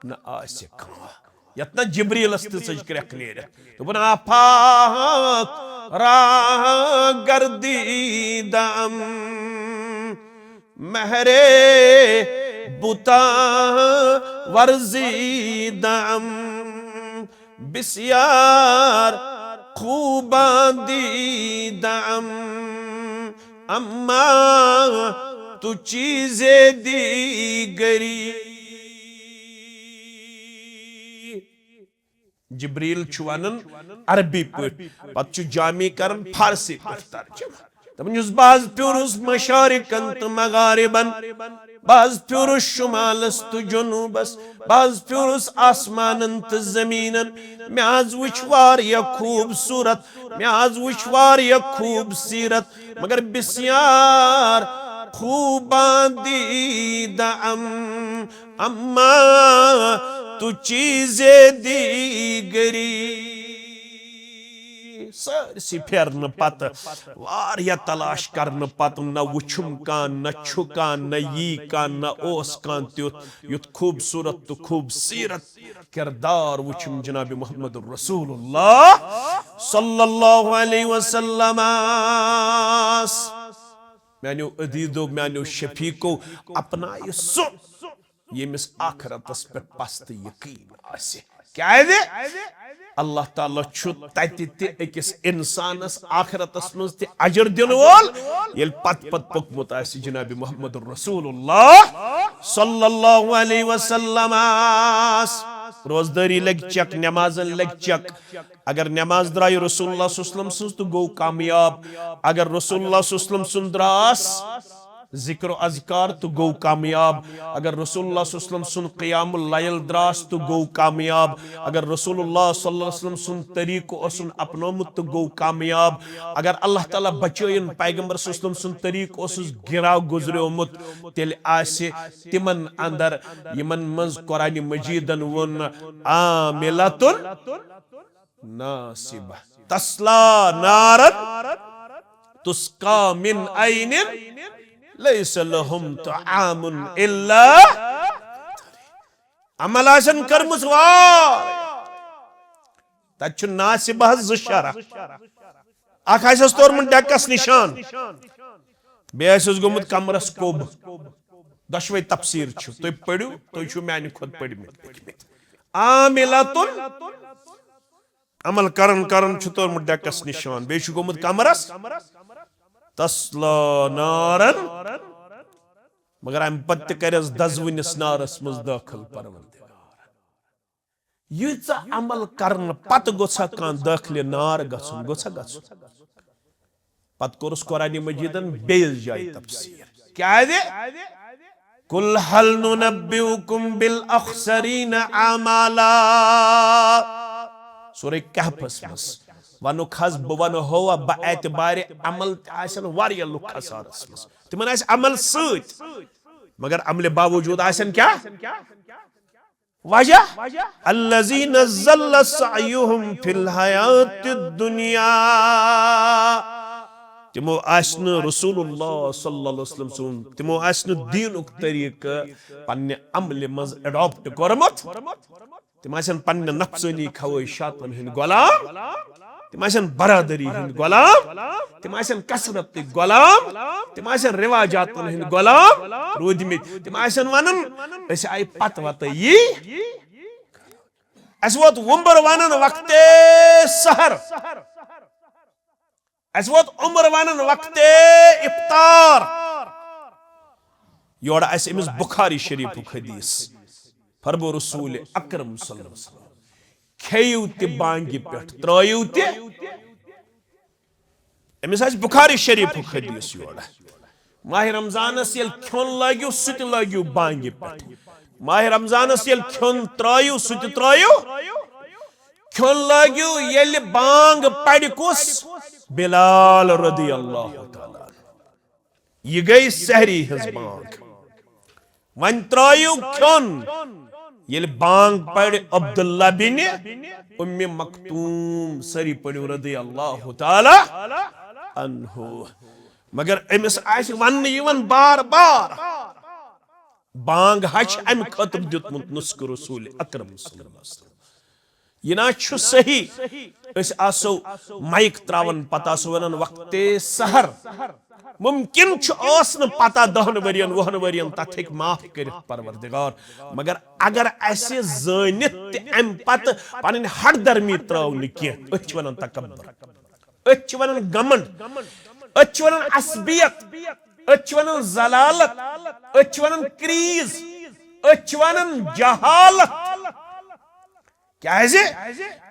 نہ آسہِ کانٛہہ۔ یتھ نہ جبریلس تہِ ژٔج کرٛکھ نیرِتھ۔ دوٚپُن، "آفاق راہ گردیدم، مہرے بتا ورزیدم، بسیار خوبان دیدم، اما تو چیز دیگری۔" جبریل چھُ ونان عربی پٲٹھۍ، پتہٕ چھُ جامع کران فارسی پٲٹھۍ ترجمہ۔ دپان چھُس، "بہٕ حظ پھیوٗرُس مشارقن تہٕ مغاربن، بہٕ حظ پھیوٗرُس شمالس تہٕ جنوٗبس، بہٕ حظ پھیوٗرُس آسمانن تہٕ زمیٖنن، مےٚ حظ وٕچھ واریاہ خوٗبصوٗرت، مےٚ حظ وٕچھ واریاہ خوٗبصیٖرت، مگر بسیار خوٗبان دیٖدم، اما تو چیز دیگری۔" سٲرسٕے پھیرنہٕ پتہٕ، واریاہ تلاش کرنہٕ پتہٕ، نہ وُچھُم کانٛہہ، نہ چھُ کانٛہہ، نہ یی کانٛہہ، نہ اوس کانٛہہ تیُتھ، یُتھ خوٗبصوٗرت تہٕ خوٗبصیٖرت کردار وُچھُم جناب محمد رسول اللہ صلی اللہ علیہ وسلمس۔ میانیو عزیزو، میانیو شفیقو، اپنایہِ سُہ، ییٚمِس آخرتس پٮ۪ٹھ پستہٕ یقین آسہِ۔ کیازِ؟ اللہ تعالیٰ چھُ تتہِ تہِ أکِس انسانس آخرتس منٛز تہِ اجر دِنہٕ وول، ییٚلہِ پتہٕ پتہٕ پوٚکمُت آسہِ جناب محمد رسول اللہ صلی اللہ علیہ وسلمس۔ روزدٲری لگہِ چیک، نمازن لگہِ چیک۔ اگر نماز درٛایہِ رسول اللہ صلی اللہ علیہ وسلم سٕنٛز تہٕ گوٚو کامیاب۔ اگر رسول اللہ صلی اللہ علیہ وسلم سُنٛد درٛاس ذکر و اذکار تہٕ گوٚو کامیاب۔ اگر رسول اللہ صلی اللہ علیہ وسلم سُنٛد قیام اللیل درٛاس تہٕ گوٚو کامیاب۔ اگر رسول اللہ صلی اللہ علیہ وسلم سُنٛد طریٖقہٕ اوسُن اپنومُت تہٕ گوٚو کامیاب۔ اگر اللہ تعالیٰ بچٲیِن پیغمبر صلی اللہ علیہ وسلم سُنٛد طریٖقہٕ اوسُس گِرا گُزریومُت، تیٚلہِ آسہِ تِمن اندر یِمن منٛز قرآن مجیدن ووٚن، عاملة ناصبہ تصلی نارا تسقی من عین لیس لهم طعام الا۔ عمل آسن کٔرمٕژ وار۔ تتہِ چھُ ناصبہس زٕ شرح۔ اکھ آسٮ۪س توٚرمُت ڈیکس نشان، بیٚیہِ آسٮ۪س گوٚمُت کمرس کوٚب۔ دۄشوے تفسیر چھِ، تُہۍ پٔرِو، تُہۍ چھِو میانہِ کھۄتہٕ پٔرمٕتۍ لیکھمٕتۍ۔ عاملة، عمل کران کران چھُ توٚرمُت ڈیکس نشان، بیٚیہِ چھُ گوٚمُت کمرس، تصلی نارا۔ مگر امہِ پتہٕ تہِ کرٮ۪س دزوٕنِس نارس منٛز دٲخل پروردگار۔ ییٖژاہ عمل کرنہٕ پتہٕ گوٚژھا کانٛہہ دٲخلہِ نار گژھُن؟ گوٚژھا گژھُن؟ پتہٕ کوٚرُس قرآن مجیدن بیٚیِس جایہِ تفسیر۔ کیازِ؟ قل هل ننبئكم بالاخسرين اعمالا۔ سورہ کہفس منٛز ووٚنُکھ حظ، بہٕ ونہو، بہ اعتبارِ عمل تہِ آسن واریاہ لُکھ خسارس منٛز، تِمن آسہِ عمل سۭتۍ مگر عملہِ باوجود آسن کیٛاہ؟ وجہ؟ الذين ضل سعيهم في الحياة الدنيا۔ تِمو آسہِ نہٕ رسول اللہ صلی اللہ علیہ وسلم سُنٛد، تِمو آسہِ نہٕ دیٖنُک طریٖقہٕ پننہِ عملہِ منٛز adopt کوٚرمُت۔ تِم آسن پننہِ نفسٲنی خواہشاتن ہٕنٛدۍ غلام۔ تِم آسن برادری ہٕنٛدۍ غلام، تِم آسن کثرتٕکۍ غلام، تِم آسن رواجاتن ہٕنٛدۍ غلام روٗدمٕتۍ۔ تِم آسن ونان، أسۍ آیہِ پتہٕ وتہٕ یی، اسہِ ووت وُمبر ونان وقتِ سحر، اسہِ ووت عمر ونان وقتِ افطار۔ یورٕ آسہِ أمِس بخاری شریفُک حدیث، فرمو رسول اکرم صلی اللہ علیہ وسلم، کھیٚیِو تہِ بانگہِ پٮ۪ٹھ، ترٲیِو تہِ۔ أمِس آسہِ بخاری شریفُک حدیث یورٕ۔ ماہِ رمضانس ییٚلہِ کھیوٚن لٲگِو، سُہ تہِ لٲگِو بانگہِ پٮ۪ٹھ۔ ماہِ رمضانس ییٚلہِ کھیوٚن ترٲیِو، سُہ تہِ ترٲیِو۔ کھیوٚن لٲگِو ییٚلہِ بانگ پرِ کُس؟ بلال رضی اللہ تعالیٰ عنہ۔ یہِ گٔے سحری ہٕنٛز بانگ۔ وۄنۍ ترٲیِو کھیوٚن۔ ییٚلہِ بانگ پرِ عبداللہ بن ام مکتوم، سٲری پٔرِو رضی اللہ تعالیٰ عنہ۔ مگر أمِس آسہِ وننہٕ یِوان بار بار، بانگ ہا چھِ امہِ خٲطرٕ دیُتمُت نسخہٕ رسول اکرم صلی اللہ علیہ وسلم۔ یہِ نہ چھُ صحیح۔ أسۍ آسو مایِک تراوان، پتہٕ آسو ونان وقتِ سحر۔ ممکن چھُ ٲس نہٕ پتہ دہن ؤرین، وُہن ؤرین، تتھ ہیٚکہِ معاف کٔرِتھ پروردگار۔ مگر اگر اسہِ زٲنِتھ تہِ امہِ پتہٕ پنٕنۍ ہٹ درمی ترٲو نہٕ کینٛہہ، أتھۍ چھِ ونان تکبر، أتھۍ چھِ ونان گمنڈ، أتھۍ چھِ ونان عصبیت، أتھۍ چھِ ونان ذلالت، أتھۍ چھِ ونان کریز، أتھۍ چھِ ونان جہالت۔ کیازِ؟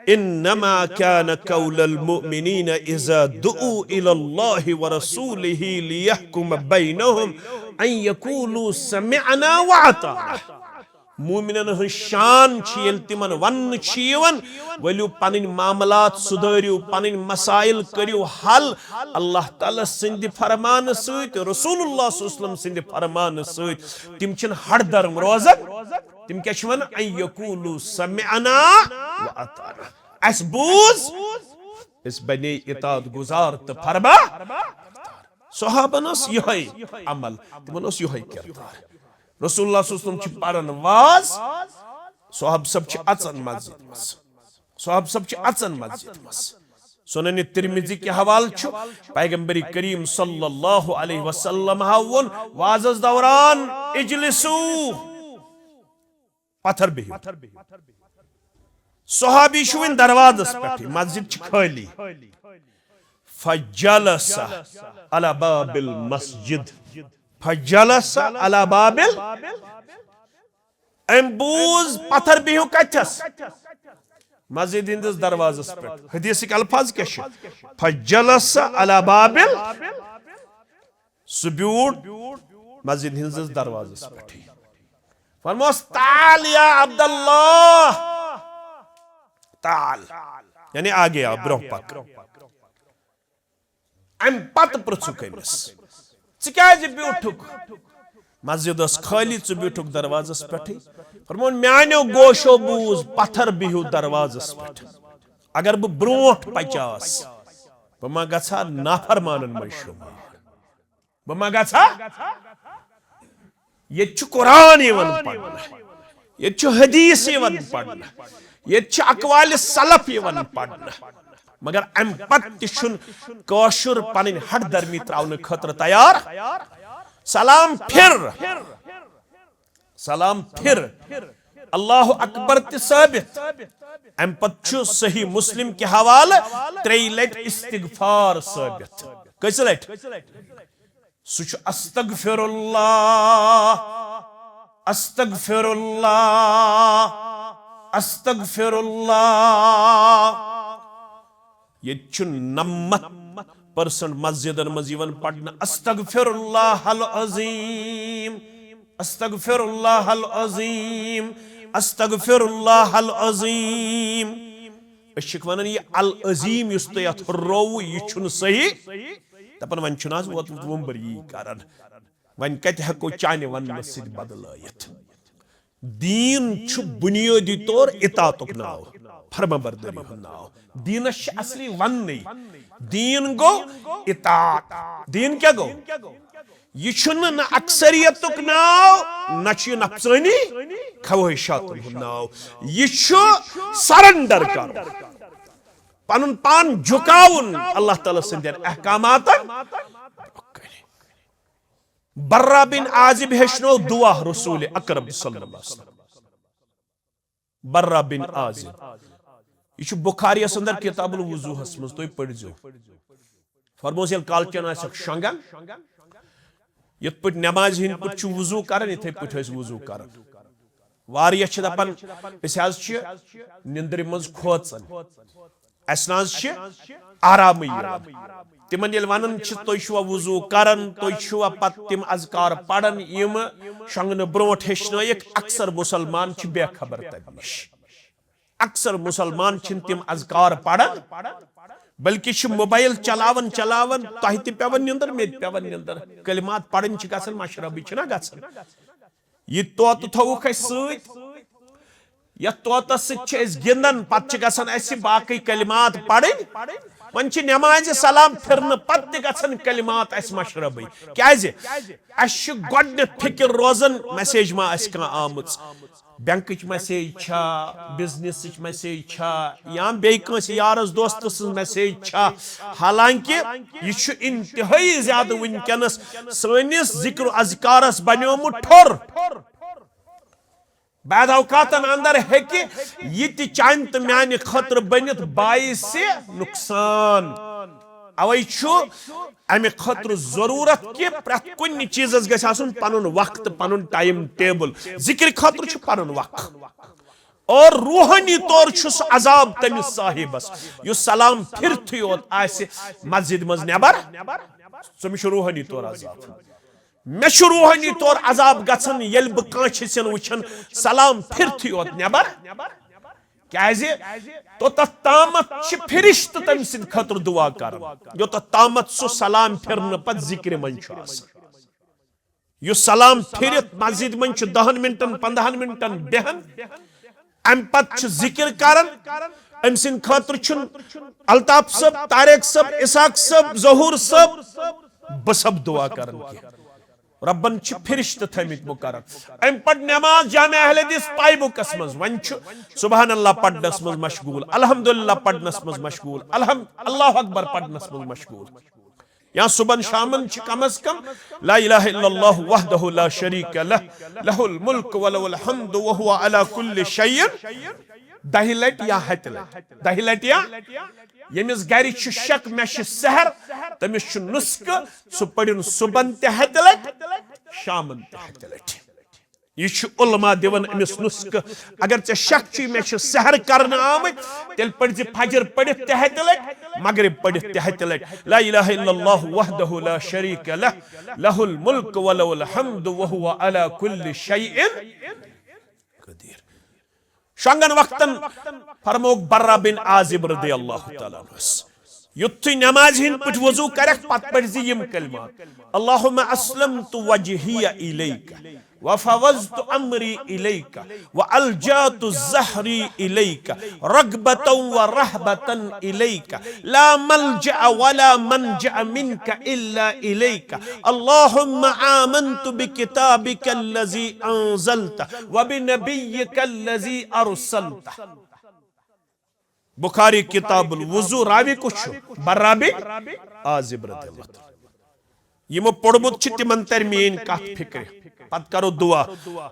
انما كان قول المؤمنين اذا دعوا الى الله ورسوله ليحكم بينهم ان يقولوا سمعنا واطعنا۔ مومنن ہٕنٛز شان چھِ ییٚلہِ تِمن وننہٕ چھِ یِوان، ؤلِو پنٕنۍ معاملات سُدٲرِو، پنٕنۍ مسائل کٔرِو حل اللہ تعالیٰ سٕنٛدِ فرمانہٕ سۭتۍ، رسول اللہ صلی اللہ علیہ وسلم سٕنٛدِ فرمانہٕ سۭتۍ۔ تِم چھِنہٕ ہٹ درم روزان۔ تِم کیٛاہ چھِ وَنان؟ ان یقولوا سمعنا و اطعنا۔ اَسہِ بوٗز، أسۍ بنے اطاعت گزار تہٕ فرما۔ صحابن اوس یِہوٚے عمل، تِمن اوس یِہوٚے کردار۔ رسول اللہ صلی اللہ علیہ وسلم چھِ پران واز، صحابہٕ صٲب چھِ اژان مسجد منٛز۔ صحابہٕ صٲب چھِ اژان مسجد منٛز۔ سنن ترمذی کہِ حوالہٕ چھُ، پیغمبر کریم صلی اللہ علیہ وسلم ہا ووٚن وازس دوران، "اجلسو"، پتھر بِہِو۔ صحابی چھُ وۄنۍ دروازس پٮ۪ٹھٕے، مسجد چھِ خٲلی۔ فجلس علی باب المسجد۔ فجلس علی باب ال-، أمۍ بوٗز پتھر بِہِو کتھس؟ مسجد ہٕنٛدِس دروازس پٮ۪ٹھ۔ حدیثٕکۍ الفاظ کیٛاہ چھِ؟ فجلس علی بابل، سُہ بیوٗٹھ مسجد ہٕنٛدِس دروازس پٮ۪ٹھٕے۔ فرموس، تعال یا عبداللہ، تعال، یعنی آگے آ، برونٛہہ پک۔ امہِ پتہٕ پرژھُکھ أمِس، ژٕ کیازِ بیوٗٹھُکھ؟ مسجد ٲس خٲلی، ژٕ بیوٗٹھُکھ دروازس پٮ۪ٹھٕے۔ فرمووُن، میانیو گوشو بوٗز، پتھر بِہِو دروازس پٮ۪ٹھ۔ اگر بہٕ برونٛٹھ پچاس، بہٕ ما گژھٕ ہا نافرمانن منٛز شُمار؟ بہٕ ما گژھٕ ہا؟ ییٚتہِ چھُ قرآن یِوان پرنہٕ، ییٚتہِ چھُ حدیث یِوان پرنہٕ، ییٚتہِ چھِ اقوالِ سلف یِوان پرنہٕ، مگر امہِ پتہٕ تہِ چھُنہٕ کٲشُر پنٕنۍ ہٹ درمی تراونہٕ خٲطرٕ تیار۔ سلام پھر، سلام پھر، اللہ اکبر تہِ ثٲبت۔ امہِ پتہٕ چھُ صحیح مسلم کہِ حوالہٕ ترٛیٚیہِ لٹہِ استغفار ثٲبت۔ کٔژِ لٹہِ؟ سُہ چھُ استغفر اللہ، استغفر اللہ، استغفر اللہ۔ ییٚتہِ چھُ نَمَتھ پٔرسنٹ مسجدن منٛز یِوان پرنہٕ، استغفر اللہ العظیم، استغفر اللہ العظیم، استغفر اللہ العظیم۔ أسۍ چھِکھ ونان، یہِ العظیم یُس تۄہہِ اتھ ہُررووُ، یہِ چھُنہٕ صحیح۔ دپان، وۄنۍ چھُنہٕ آز ووتمُت وُمبر یی کران۔ وۄنۍ کتہِ ہٮ۪کو چانہِ وننہٕ سۭتۍ بدلٲیِتھ؟ دیٖن چھُ بُنیٲدی طور اطاعتُک ناو، فرمانبردٲری ہُنٛد ناو۔ دیٖنس چھِ اصلی وننٕے۔ دیٖن گوٚو اطاعت۔ دیٖن کیٛاہ گوٚو؟ یہِ چھُنہٕ نہ اکثریتُک ناو، نہ چھُ یہِ نفسٲنی خواہشاتن ہُنٛد ناو۔ یہِ چھُ سرنڈر کرُن، پنُن پان جُکاوُن اللہ تعالیٰ سٕنٛدٮ۪ن احکاماتن۔ برہ بن عازب ہیٚچھنو دعا رسول اکرم صلی اللہ علیہ وسلم۔ برہ بن عازب، یہِ چھُ بخاریس اندر کتاب الوضوٗہس منٛز، تُہۍ پٔرۍزیو۔ فرموس، ییٚلہِ کالچن آسٮ۪کھ شۄنٛگان، یِتھ پٲٹھۍ نمازِ ہٕنٛدۍ پٲٹھۍ چھُ وضوٗ کران، یِتھے پٲٹھۍ ٲسۍ وضوٗ کران۔ واریاہ چھِ دپان، أسۍ حظ چھِ نِندرِ منٛز کھوژان، اسہِ نہ حظ چھِ آرامٕے یِوان۔ تِمن ییٚلہِ ونان چھِ، تُہۍ چھِوا وضوٗ کران، تُہۍ چھِوا پتہٕ تِم اذکار پران، یِم شۄنٛگنہٕ برونٛٹھ ہیٚچھنٲیِکھ، اکثر مسلمان چھِ بے خبر تمہِ نِش۔ اکثر مسلمان چھِنہٕ تِم اذکار پران، بلکہِ چھِ موبایل چلاوان چلاوان، تۄہہِ تہِ پٮ۪وان نِندٕر، مےٚ تہِ پٮ۪وان نِندٕر۔ کلمات پرٕنۍ چھِ گژھان، مشربٕے چھِنہ گژھان۔ یہِ طوطہٕ تھووُکھ اَسہِ سۭتۍ، یَتھ طوطس سۭتۍ چھِ أسۍ گِنٛدان، پتہٕ چھِ گژھان اَسہِ باقٕے کلمات پرٕنۍ۔ وۄنۍ چھِ نمازِ سلام پھِرنہٕ پتہٕ تہِ گژھان کلمات اَسہِ مشربٕے۔ کیازِ؟ اَسہِ چھِ گۄڈٕنٮ۪تھ فکر روزان، message ما آسہِ کانٛہہ آمٕژ، بینکٕچ message چھا، بزنسٕچ message چھا، یا بیٚیہِ کٲنٛسہِ یارس دوستس سٕنٛز message چھا؟ حالانکہ یہِ چھُ انتہٲئی زیادٕ وٕنکیٚنس سٲنِس ذکر و اذکارس بنیومُت ٹھوٚر۔ بعض اوقاتن اندر ہیٚکہِ یہِ تہِ چانہِ تہٕ میانہِ خٲطرٕ بٔنِتھ باعث نقصان۔ اوے چھُ امہِ خٲطرٕ ضروٗرت کہِ پرٛٮ۪تھ کُنہِ چیٖزس گژھِ آسُن پنُن وقت، پنُن time table۔ ذکرِ خٲطرٕ چھُ پنُن وقت۔ اور روحٲنی طور چھُ سُہ عذاب تٔمِس صاحبس، یُس سلام پھِرتھٕے یوت آسہِ مسجد منٛز نٮ۪بر، تٔمِس چھُ روحٲنی طور عذاب۔ مےٚ چھُ روحٲنی طور عذاب گژھان، ییٚلہِ بہٕ کٲنٛسہِ ہٕنٛدٮ۪ن وٕچھان سلام پھِرتھٕے یوت نٮ۪بر۔ کیازِ؟ توٚتتھ تامتھ چھِ فرشتہٕ تٔمۍ سٕنٛدِ خٲطرٕ دُعا کران، یوٚتتھ تامتھ سُہ سلام پھِرنہٕ پتہٕ ذکرِ منٛز چھُ آسان۔ یُس سلام پھِرِتھ مسجد منٛز چھُ دَہن منٹن، پنٛداہن منٹن بیہان، امہِ پتہٕ چھُ ذکر کران، أمۍ سٕنٛدِ خٲطرٕ چھُنہٕ الطاف صٲب، طارق صٲب، اسحاق صٲب، ظہور صٲب، بہٕ صٲب دُعا کران کینٛہہ۔ رۄبن چھِ فرشتہٕ تھٲمٕتۍ مقرر۔ امہِ پتہٕ نماز، جامع اہل حدیث پاے بُکس منٛز، وۄنۍ چھُ سبحان اللہ پرنس منٛز مشغول، الحمدللہ پرنس منٛز مشغول، الحم-، اللہ اکبر پرنس منٛز مشغول۔ یا صبحن شامن چھِ کم از کم لا الہ الا اللہ وحدہ لا شریک لہ، لہ الملک ولہ الحمد وہو علی کل شیء، دہہِ لٹہِ یا ہتہِ لٹہِ، دہہِ لٹہِ یا، ییٚمِس گرِ چھُ شک مےٚ چھُ سحر، تٔمِس چھُ نسخہٕ، سُہ پٔرِن صبحن تہِ ہتہِ لٹہِ، شامن تہِ ہتہِ لٹہِ۔ یہ چھُ علماء دِوان أمِس نُسخہٕ۔ اگر ژےٚ شک چھُے مےٚ چھِ سحر کرنہٕ آمٕتۍ، تیٚلہِ پٔرۍ زِ فجر پٔرِتھ تہِ ہتہِ لٹہِ، مغرب پٔرِتھ تہِ ہتہِ لٹہِ۔ لا الہ الا اللہ وحدہ لا شریک لہ، لہ الملک ولہ الحمد وہو علی کل شیء قدیر۔ شۄنگن وقتن فرمووُکھ برا بن عازب رضی اللہ تعالیٰ عنہس، یُتھُے نمازِ ہٕنٛدۍ پٲٹھۍ وضو کرکھ، پتہٕ پٔرۍ زِ یِم کلمات، اللہم اسلمت وجہی الیک وفوضت امری الیک والجأت ظہری الیک رغبة ورهبة الیک لا ملجأ ولا منجأ منک الا الیک۔ اللہم آمنت بکتابک الذی انزلت وبنبیک الذی ارسلت۔ بخاری کتاب الوضو، راوی کُس چھُ؟ برا بن عازب رضی اللہ تعالیٰ۔ یِمو پوٚرمُت چھُ تِمن ترِ میٲنۍ کتھ فکرِ۔ پتہٕ کرو دعا۔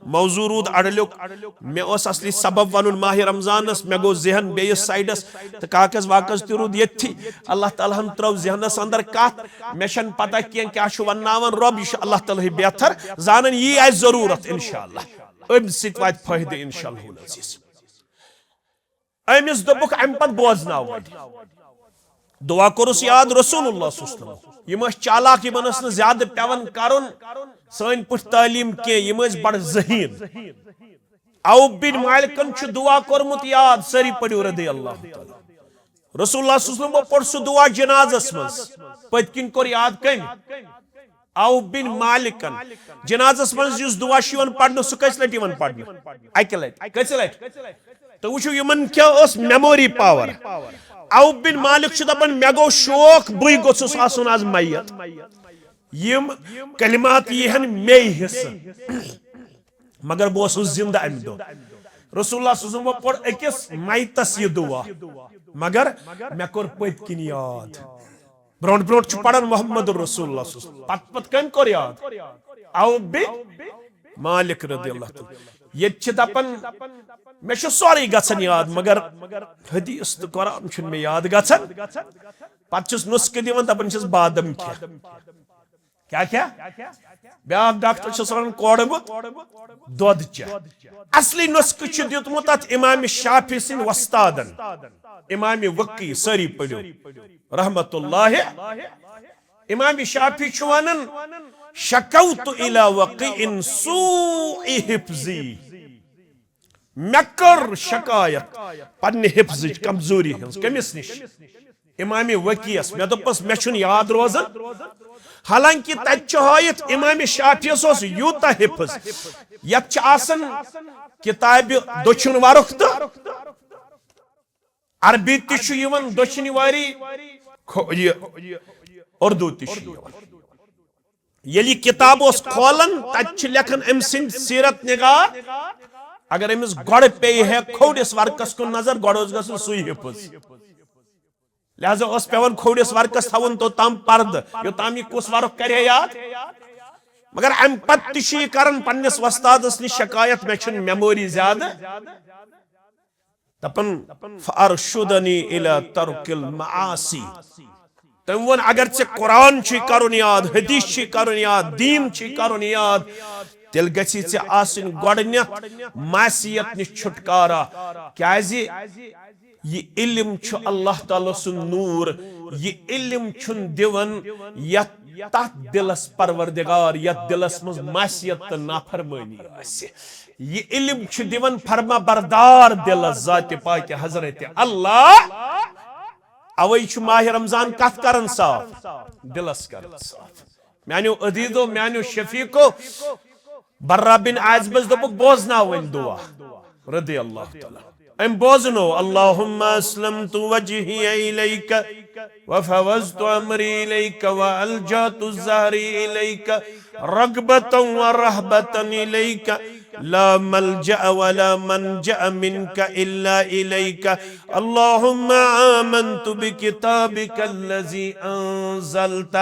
موضوع روٗد اڑلیُک۔ مےٚ اوس اصلی سبب ونُن ماہِ رمضانس، مےٚ گوٚو ذہن بیٚیِس سایڈس تہٕ کاغذ واغذ تہِ روٗد ییٚتھی۔ اللہ تعالیٰ ہن ترٲو ذہنس اندر کتھ۔ مےٚ چھنہٕ پتہ کینٛہہ کیٛاہ چھُ ونناوان رۄب، یہِ چھُ اللہ تعالیٰ ہٕے بہتر زانان، یی آسہِ ضروٗرت انشاءاللہ۔ أمۍ سۭتۍ واتہِ فٲیدٕ انشاءاللہ العزیز۔ أمِس دوٚپُکھ، اَمہِ پتہٕ بوزناو وۄنۍ۔ دعا کوٚرُس یاد رسول اللہ صلی اللہ علیہ وسلم۔ یِم ٲسۍ چالاک، یِمن ٲس نہٕ زیادٕ پٮ۪وان کرُن سٲنۍ پٲٹھۍ تعلیٖم کینٛہہ، یِم ٲسۍ بڑٕ ذہیٖن۔ عوف بن مالکن چھُ دعا کوٚرمُت یاد، سٲری پٔرِو رضی اللہ تعالیٰ۔ رسول اللہ صلی اللہ علیہ وسلم پوٚر سُہ دعا جنازس منٛز، پٔتۍ کِنۍ کوٚر یاد کٔمۍ؟ عوف بن مالکن۔ جنازس منٛز یُس دعا چھُ یِوان پرنہٕ، سُہ کٔژِ لٹہِ یِوان پرنہٕ؟ اکہِ لٹہِ۔ کٔژِ لٹہِ؟ تہٕ وٕچھِو، یِمن کیٛاہ ٲس memory power۔ عوف بن مالک چھُ دپان، مےٚ گوٚو شوق، بٕے گوٚژھُس آسُن آز میت۔ یِم کلمات یِہن مے حصہٕ۔ مگر بہٕ اوسُس زِندٕ امہِ دۄہ۔ رسول اللہ صلی اللہ علیہ وسلم پوٚر أکِس میتس یہِ دعا، مگر مےٚ کوٚر پٔتۍ کِنۍ یاد۔ برونٛٹھ برونٛٹھ چھُ پران محمد رسول اللہ صلی اللہ علیہ وسلم۔ پتہٕ پتہٕ کٔمۍ کوٚر یاد؟ عوف بن مالک رضی اللہ تعالیٰ۔ ییٚتہِ چھِ دپان، مےٚ چھُ سورُے گژھان یاد، مگر حدیث تہٕ قرآن چھُنہٕ مےٚ یاد گژھان۔ پتہٕ چھُس نُسخہٕ دِوان، دپان چھِس بادام کھےٚ۔ کیٛاہ کھےٚ؟ بیٛاکھ ڈاکٹر چھُس ونان کوڑمُت دۄد چےٚ۔ اصلی نُسخہٕ چھُ دیُتمُت اتھ امام شافعی سٕنٛدۍ وۄستادن، امام وقی، سٲری پٔرِو رحمت اللہ۔ امام شافعی چھُ ونان، شکوت الی وقی سوء حفظی۔ مےٚ کٔر شکایت پننہِ حفظٕچ کمزوری ہٕنٛز۔ کٔمِس نِش؟ امام وقیس۔ مےٚ دوٚپمس، مےٚ چھُنہٕ یاد روزان۔ حالانکہ تتہِ چھُ ہٲیِتھ امام شافعیس اوس یوٗتاہ حفظ۔ یتھ چھِ آسان کتابہِ دٔچھُن ورُق تہٕ عربی تہِ چھُ یِوان دٔچھِنۍ واری، کھو-، یہِ اردو تہِ چھُ یِوان۔ ییٚلہِ یہِ کِتاب اوس کھولان، تَتہِ چھِ لیکھان أمۍ سٕنٛدۍ سیرت نگار، اگر أمِس گۄڈٕ پیٚیہِ ہے کھوٚوڈِس ورقس کُن نظر، گۄڈٕ اوس گژھان سُے حِفظ۔ لہذا اوس پٮ۪وان کھوٚوڈِس ورقس تھاوُن توٚتام پردٕ، یوٚتام یہِ کُس ورق کرِ ہے یاد۔ مگر اَمہِ پتہٕ تہِ چھُ یہِ کران پننِس وۄستادس نِش شکایت، مےٚ چھُنہٕ memory زیادٕ۔ دپان، فارشدنی الی ترک المعاصی۔ تٔمۍ ووٚن، اگر ژےٚ قرآن چھُے کرُن یاد، حدیث چھُے کرُن یاد، دین چھُے کرُن یاد، تیٚلہِ گژھی ژےٚ آسٕنۍ گۄڈٕنیتھ معصیت نِش چھُٹکارا۔ کیازِ؟ یہِ علم چھُ اللہ تعالیٰ سُنٛد نور۔ یہِ علم چھُنہٕ دِوان یتھ، تتھ دلس پروردگار، یتھ دلس منٛز معصیت تہٕ نافرمٲنی آسہِ۔ یہِ علم چھُ دِوان فرما بردار دلس، ذات پاک حضرت اللہ۔ اوے چھُ ماہِ رمضان کتھ کران صاف؟ دلس کران صاف۔ میانیو عزیزو، میانیو شفیقو، برا بن عازبس دوٚپُکھ، بوزناو وۄنۍ دعا۔ رضی اللہ تعالیٰ۔ أمۍ بوزنو، اللہم اسلمت وجہی الیک وفوضت امری الیک والجأت ظہری الیک رغبة ورہبة الیک لا ملجأ ولا منجأ منک الا الیک۔ اللہم آمنت بکتابک الذی انزلت۔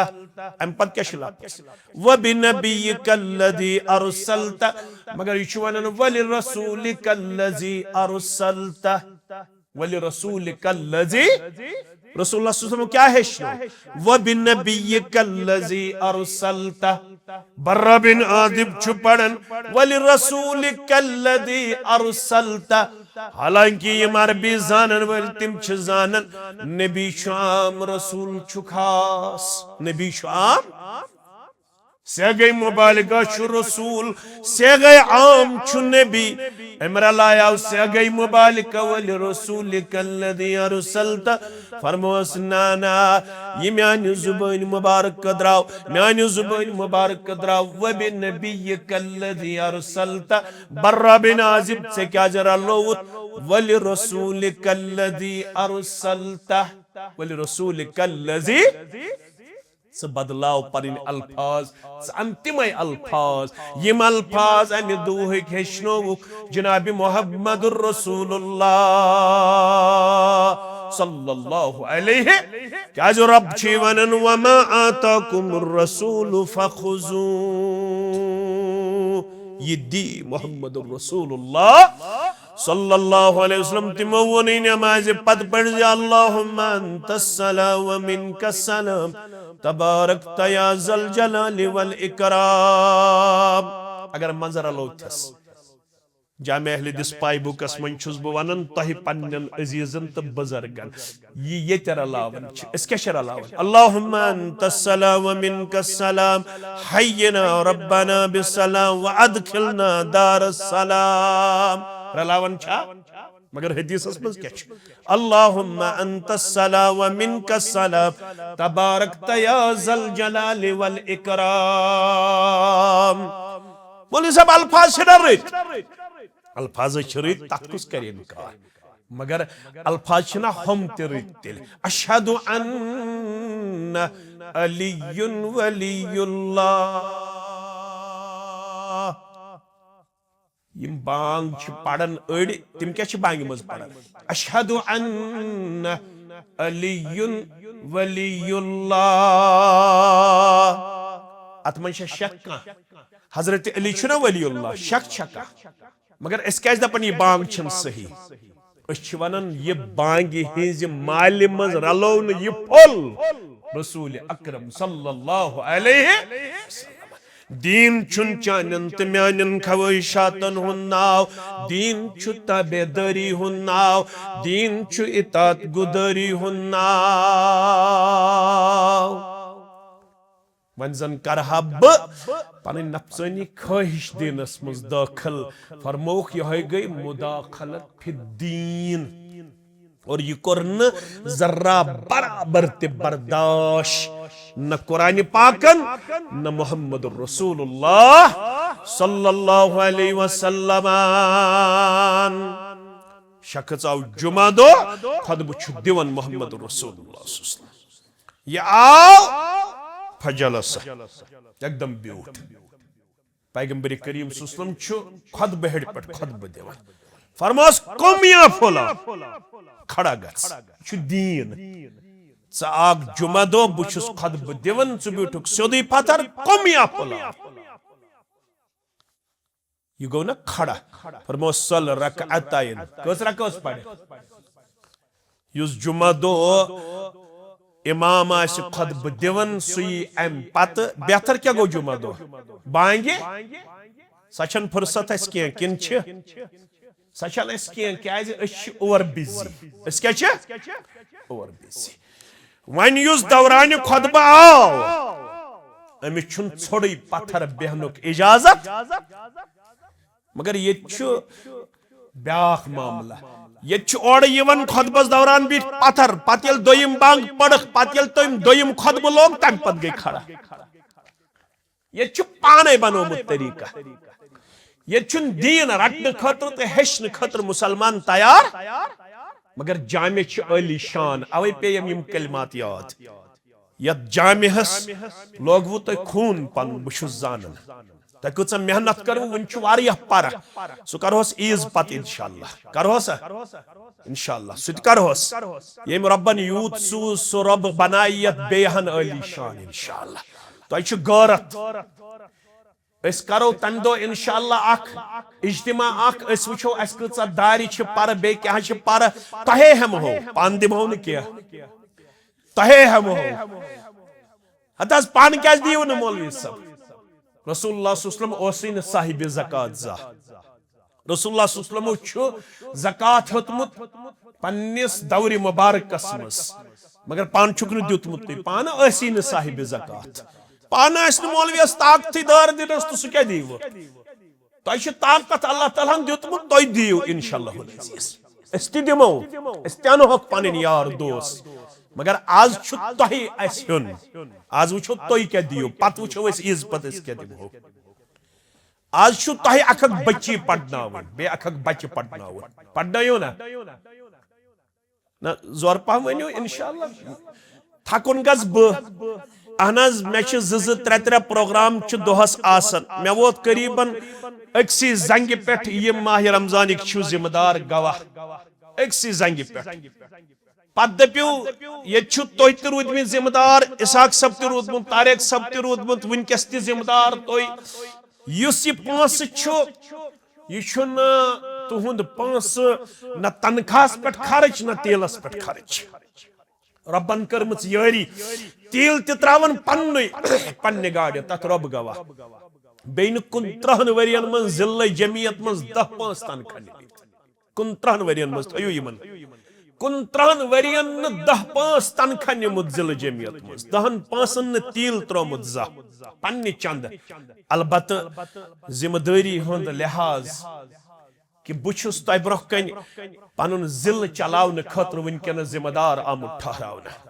امہِ پتہٕ کیٛاہ چھُ لفظ؟ وبنبیک الذی ارسلت۔ مگر یہِ چھُ ونان ولرسولک الذی ارسلت۔ ولرسولک الذی، رسول اللہ صلی اللہ علیہ وسلم کیٛاہ ہیٚچھنو؟ وبنبیک الذی ارسلت۔ برہ بن عازب چھُ پران، "ولرسولک الذی ارسلت"۔ حالانکہ یِم عربی زانن وٲلۍ، تِم چھِ زانان نبی چھُ عام، رسول چھُ خاص۔ نبی چھُ عام، صیغہ مبالغہ چھُ رسول، صیغہ عام چھُ نبی۔ امہِ رلایاو صیغہ مبالغہ، "ولرسولک الذی ارسلت"۔ فرموس، نہ، نہ، یہِ میانہِ زبٲنۍ مبارک درٛاو، میانہِ زبٲنۍ مبارک درٛاو، "وبنبیک الذی ارسلت"۔ برہ بن عازب، ژےٚ کیازِ رلووُتھ؟ "ولرسولک الذی ارسلت"۔ "ولرسولک الذی"۔ ژٕ بدلاو پنٕنۍ الفاظ، ژٕ ان تِمے الفاظ، یِم الفاظ امہِ دۄہٕکۍ ہیٚچھنووُکھ جناب محمد رسول اللہ صلی اللہ علیہ۔ کیازِ رب چھُ ونان، "وما آتاکم الرسول فخذوہ"۔ یہِ دی محمد رسول اللہ صلی اللہ علیہ وسلم، تِمو ووٚنُے نمازِ پتہٕ پٔرۍ زِ، "اللہم انت السلام و منک السلام، تبارکت یا ذا الجلال والاکرام"۔ اگر منظر لوتھس جامع اہل حدیث پائی بُکس منٛز چھُس بہٕ ونان تۄہہِ پننٮ۪ن عزیزن تہٕ بُزرگن، یہِ ییٚتہِ رلاوان چھِ، أسۍ کیٛاہ چھِ رلاوان؟ "اللہم انت السلام و منک السلام، حینا ربنا بالسلام و ادخلنا دار السلام"۔ رلاوان چھا؟ مگر حدیثس منٛز کیٛاہ چھُ؟ "اللہم انت السلام و منک السلام، تبارکت یا ذا الجلال والاکرام"۔ مولوی صاحب، الفاظ چھِ نہ رٕتۍ، الفاظ چھِ رٕتۍ، تتھ کُس کرِ انکار؟ مگر الفاظ چھِنہ ہُم تہِ رٕتۍ تیٚلہِ۔ "اشہد ان علی ولی اللہ"۔ یِم بانگ چھِ پران أڑۍ، تِم کیٛاہ چھِ بانگہِ منٛز پران؟ "اشہد ان علی ولی اللہ"۔ اتھ منٛز چھا شک کانٛہہ؟ حضرت علی چھُنہ ولی اللہ، شک چھا کانٛہہ؟ مگر أسۍ کیٛازِ دپان یہِ بانگ چھَنہٕ صحیح؟ أسۍ چھِ ونان، یہِ بانگہِ ہٕنزِ مالہِ منٛز رلو نہٕ یہِ پھوٚل رسول اکرم صلی اللہ علیہ وسلم۔ دین چھُنہٕ چانٮ۪ن تہٕ میانٮ۪ن خواہشاتن ہُنٛد ناو، دین چھُ تابعدٲری ہُنٛد ناو، دین چھُ اطاعت گُدٲری ہُنٛد ناو۔ وۄنۍ زن کرٕ ہا بہٕ پنٕنۍ نفسٲنی خٲہِش دیٖنس منٛز دٲخل۔ فرمووُکھ، یِہوٚے گٔے مداخلت فی الدین۔ اور یہِ کوٚر نہٕ ذرہ برابر تہِ برداشت نہ قرآن پاکن، نہ محمد رسول اللہ صلی اللہ علیہ وسلم۔ شخص آو جمعہ دۄہ، خطبہٕ چھُ دِوان محمد رسول اللہ صلی اللہ علیہ وسلم۔ یہِ آو، فجلس، یکدم بیوٗٹھ۔ پیغمبر کریم صلی اللہ علیہ وسلم چھُ خطبہٕ ہیٚرِ پٮ۪ٹھ خطبہٕ دِوان۔ فرماس، "قم یا فلان، کھڑا گژھ، یہِ چھُ دیٖن۔ ژٕ آکھ جمعہ دۄہ، بہٕ چھُس خطبہٕ دِوان، ژٕ بیوٗٹھُکھ سیوٚدُے پتھر، قم یا فلان۔" یہِ گوٚو نہ کھڑا۔ فرموس، "صل رکعتین"، کٔژ رکعت پرِ؟ یُس جمعہ دۄہ امام آسہِ خطبہٕ دِوان، سُہ یی امہِ پتہٕ۔ بہتر کیٛاہ گوٚو جمعہ دۄہ؟ بانگہِ؟ سۄ چھنہٕ فرصت اسہِ کینٛہہ، کِنہٕ چھِ؟ سۄ چھنہٕ اسہِ کینٛہہ، کیٛازِ أسۍ چھِ اوور بزی۔ أسۍ کیٛاہ چھِ؟ Over busy. وۄنۍ یُس دورانِ خطبہٕ آو، أمِس چھُنہٕ ژھوٚرُے پتھر بیہنُک اجازت۔ مگر ییٚتہِ چھُ بیاکھ معاملہ۔ ییٚتہِ چھُ اورٕ یِوان خطبس دوران بیٖٹھ پتھر، پتہٕ ییٚلہِ دوٚیِم بانگ پٔرٕکھ، پتہٕ ییٚلہِ تٔمۍ دوٚیِم خطبہٕ لوگ، تمہِ پتہٕ گٔے کھڑا۔ ییٚتہِ چھُ پانے بنوومُت طریقہ۔ ییٚتہِ چھُنہٕ دیٖن رٹنہٕ خٲطرٕ تہٕ ہیٚچھنہٕ خٲطرٕ مُسلمان تیار، مگر جامع چھِ عٲلی شان، اوے پیٚیَم یِم کلمات یاد۔ یتھ جامعس لوگوٕ تۄہہِ خوٗن پنُن، بہٕ چھُس زانان۔ تۄہہِ کۭژاہ محنت کٔروٕ، وُنہِ چھُ واریاہ پرٕ۔ سُہ کرہوس عیٖز پتہٕ انشاءاللہ۔ کرہوسا؟ انشاءاللہ۔ سُہ تہِ کرہوس۔ ییٚمۍ رۄبن یوٗت سوٗز، سُہ رۄب بنایہِ یتھ بیٚیہِ ہن عٲلی شان انشاءاللہ۔ تۄہہِ چھُ غٲرت۔ أسۍ کرو تمہِ دۄہ انشاءاللہ اکھ اجتماع اکھ، أسۍ وٕچھو اسہِ کۭژاہ دارِ چھِ پرٕ، بیٚیہِ کیٛاہ چھِ پرٕ۔ تۄہے ہٮ۪مہو، پانہٕ دِمہو نہٕ کینٛہہ۔ تۄہے ہٮ۪مہو۔ ہتہٕ حظ، پانہٕ کیٛازِ دِیِو نہٕ مولوی صٲب؟ رسول اللہ صلی اللہ علیہ وسلم اوسُے نہٕ صاحب زکات زانٛہہ۔ رسول اللہ صلی اللہ علیہ وسلمو چھُ زکات ہیوٚتمُت پننِس دورِ مبارکس منٛز، مگر پانہٕ چھُکھ نہٕ دیُتمُتُے، پانہٕ ٲسی نہٕ صاحب زکات، پانہٕ آسہِ نہٕ مولویس طاقتٕے دٲر دِنس تہٕ سُہ کیٛاہ دِیہِ؟ تۄہہِ چھُ طاقت اللہ تعالیٰ ہن دیُتمُت، تُہۍ دِیِو انشاءاللہ العزیز۔ أسۍ تہِ دِمو، أسۍ تہِ اَنہوکھ پنٕنۍ یار دوس، مگر آز چھُ تۄہہِ اَسہِ ہیوٚن۔ آز وٕچھو تُہۍ کیٛاہ دِیِو، پتہٕ وٕچھو أسۍ عیٖز پتہٕ أسۍ کیٛاہ دِمہو۔ آز چھُ تۄہہِ اکھ اکھ بچی پرناوٕنۍ، بیٚیہِ اکھ اکھ بچہِ پرناوُن۔ پرنٲیِو نا؟ نہ، زورٕ پہم ؤنِو، انشاءاللہ۔ تھکُن گژھٕ بہٕ۔ اہن حظ، مےٚ چھِ زٕ زٕ ترٛےٚ ترٛےٚ پروگرام چھِ دۄہس آسان۔ مےٚ ووت قریباً أکسٕے زنگہِ پٮ۪ٹھ یہِ ماہِ رمضانٕکۍ چھِو ذمہٕ دار گواہ۔ أکسٕے زنگہِ پٮ۪ٹھ۔ پتہٕ دٔپِو، ییٚتہِ چھِو تُہۍ تہِ روٗدمٕتۍ ذمہٕ دار، اسحاق صٲب تہِ روٗدمُت، طارق صٲب تہِ روٗدمُت، وٕنکیٚس تہِ ذمہٕ دار تُہۍ۔ یُس یہِ پونٛسہٕ چھُ، یہِ چھُنہٕ تُہُنٛد پونٛسہٕ، نہ تنخواہس پٮ۪ٹھ خرٕچ، نہ تیلس پٮ۪ٹھ خرٕچ۔ رۄبن کٔرمٕژ یٲری، تیٖل تہِ ترٛاوان پننُے، پننہِ گاڑِ، تتھ رۄب گواہ۔ بیٚیہِ نہٕ کُنترٕہن ؤرین منٛز ضلعہٕ جمعیت منٛز دَہ پانٛژھ تنخواہ نِمٕتۍ۔ کُنترٕہن ؤرین منٛز تھٲیِو یِمن۔ کُنترٕہن ؤرین نہٕ دَہ پانٛژھ تنخواہ نِمُت ضلعہٕ جمعیت منٛز، دَہن پانٛژن نہٕ تیٖل ترٛوومُت زانٛہہ پننہِ چندٕ۔ البتہٕ ذمہٕ دٲری ہُنٛد لحاظ کہِ بہٕ چھُس تۄہہِ برونٛہہ کنہِ پنُن ضلعہٕ چلاونہٕ خٲطرٕ وٕنکیٚنس ذمہٕ دار آمُت ٹھہراونہٕ۔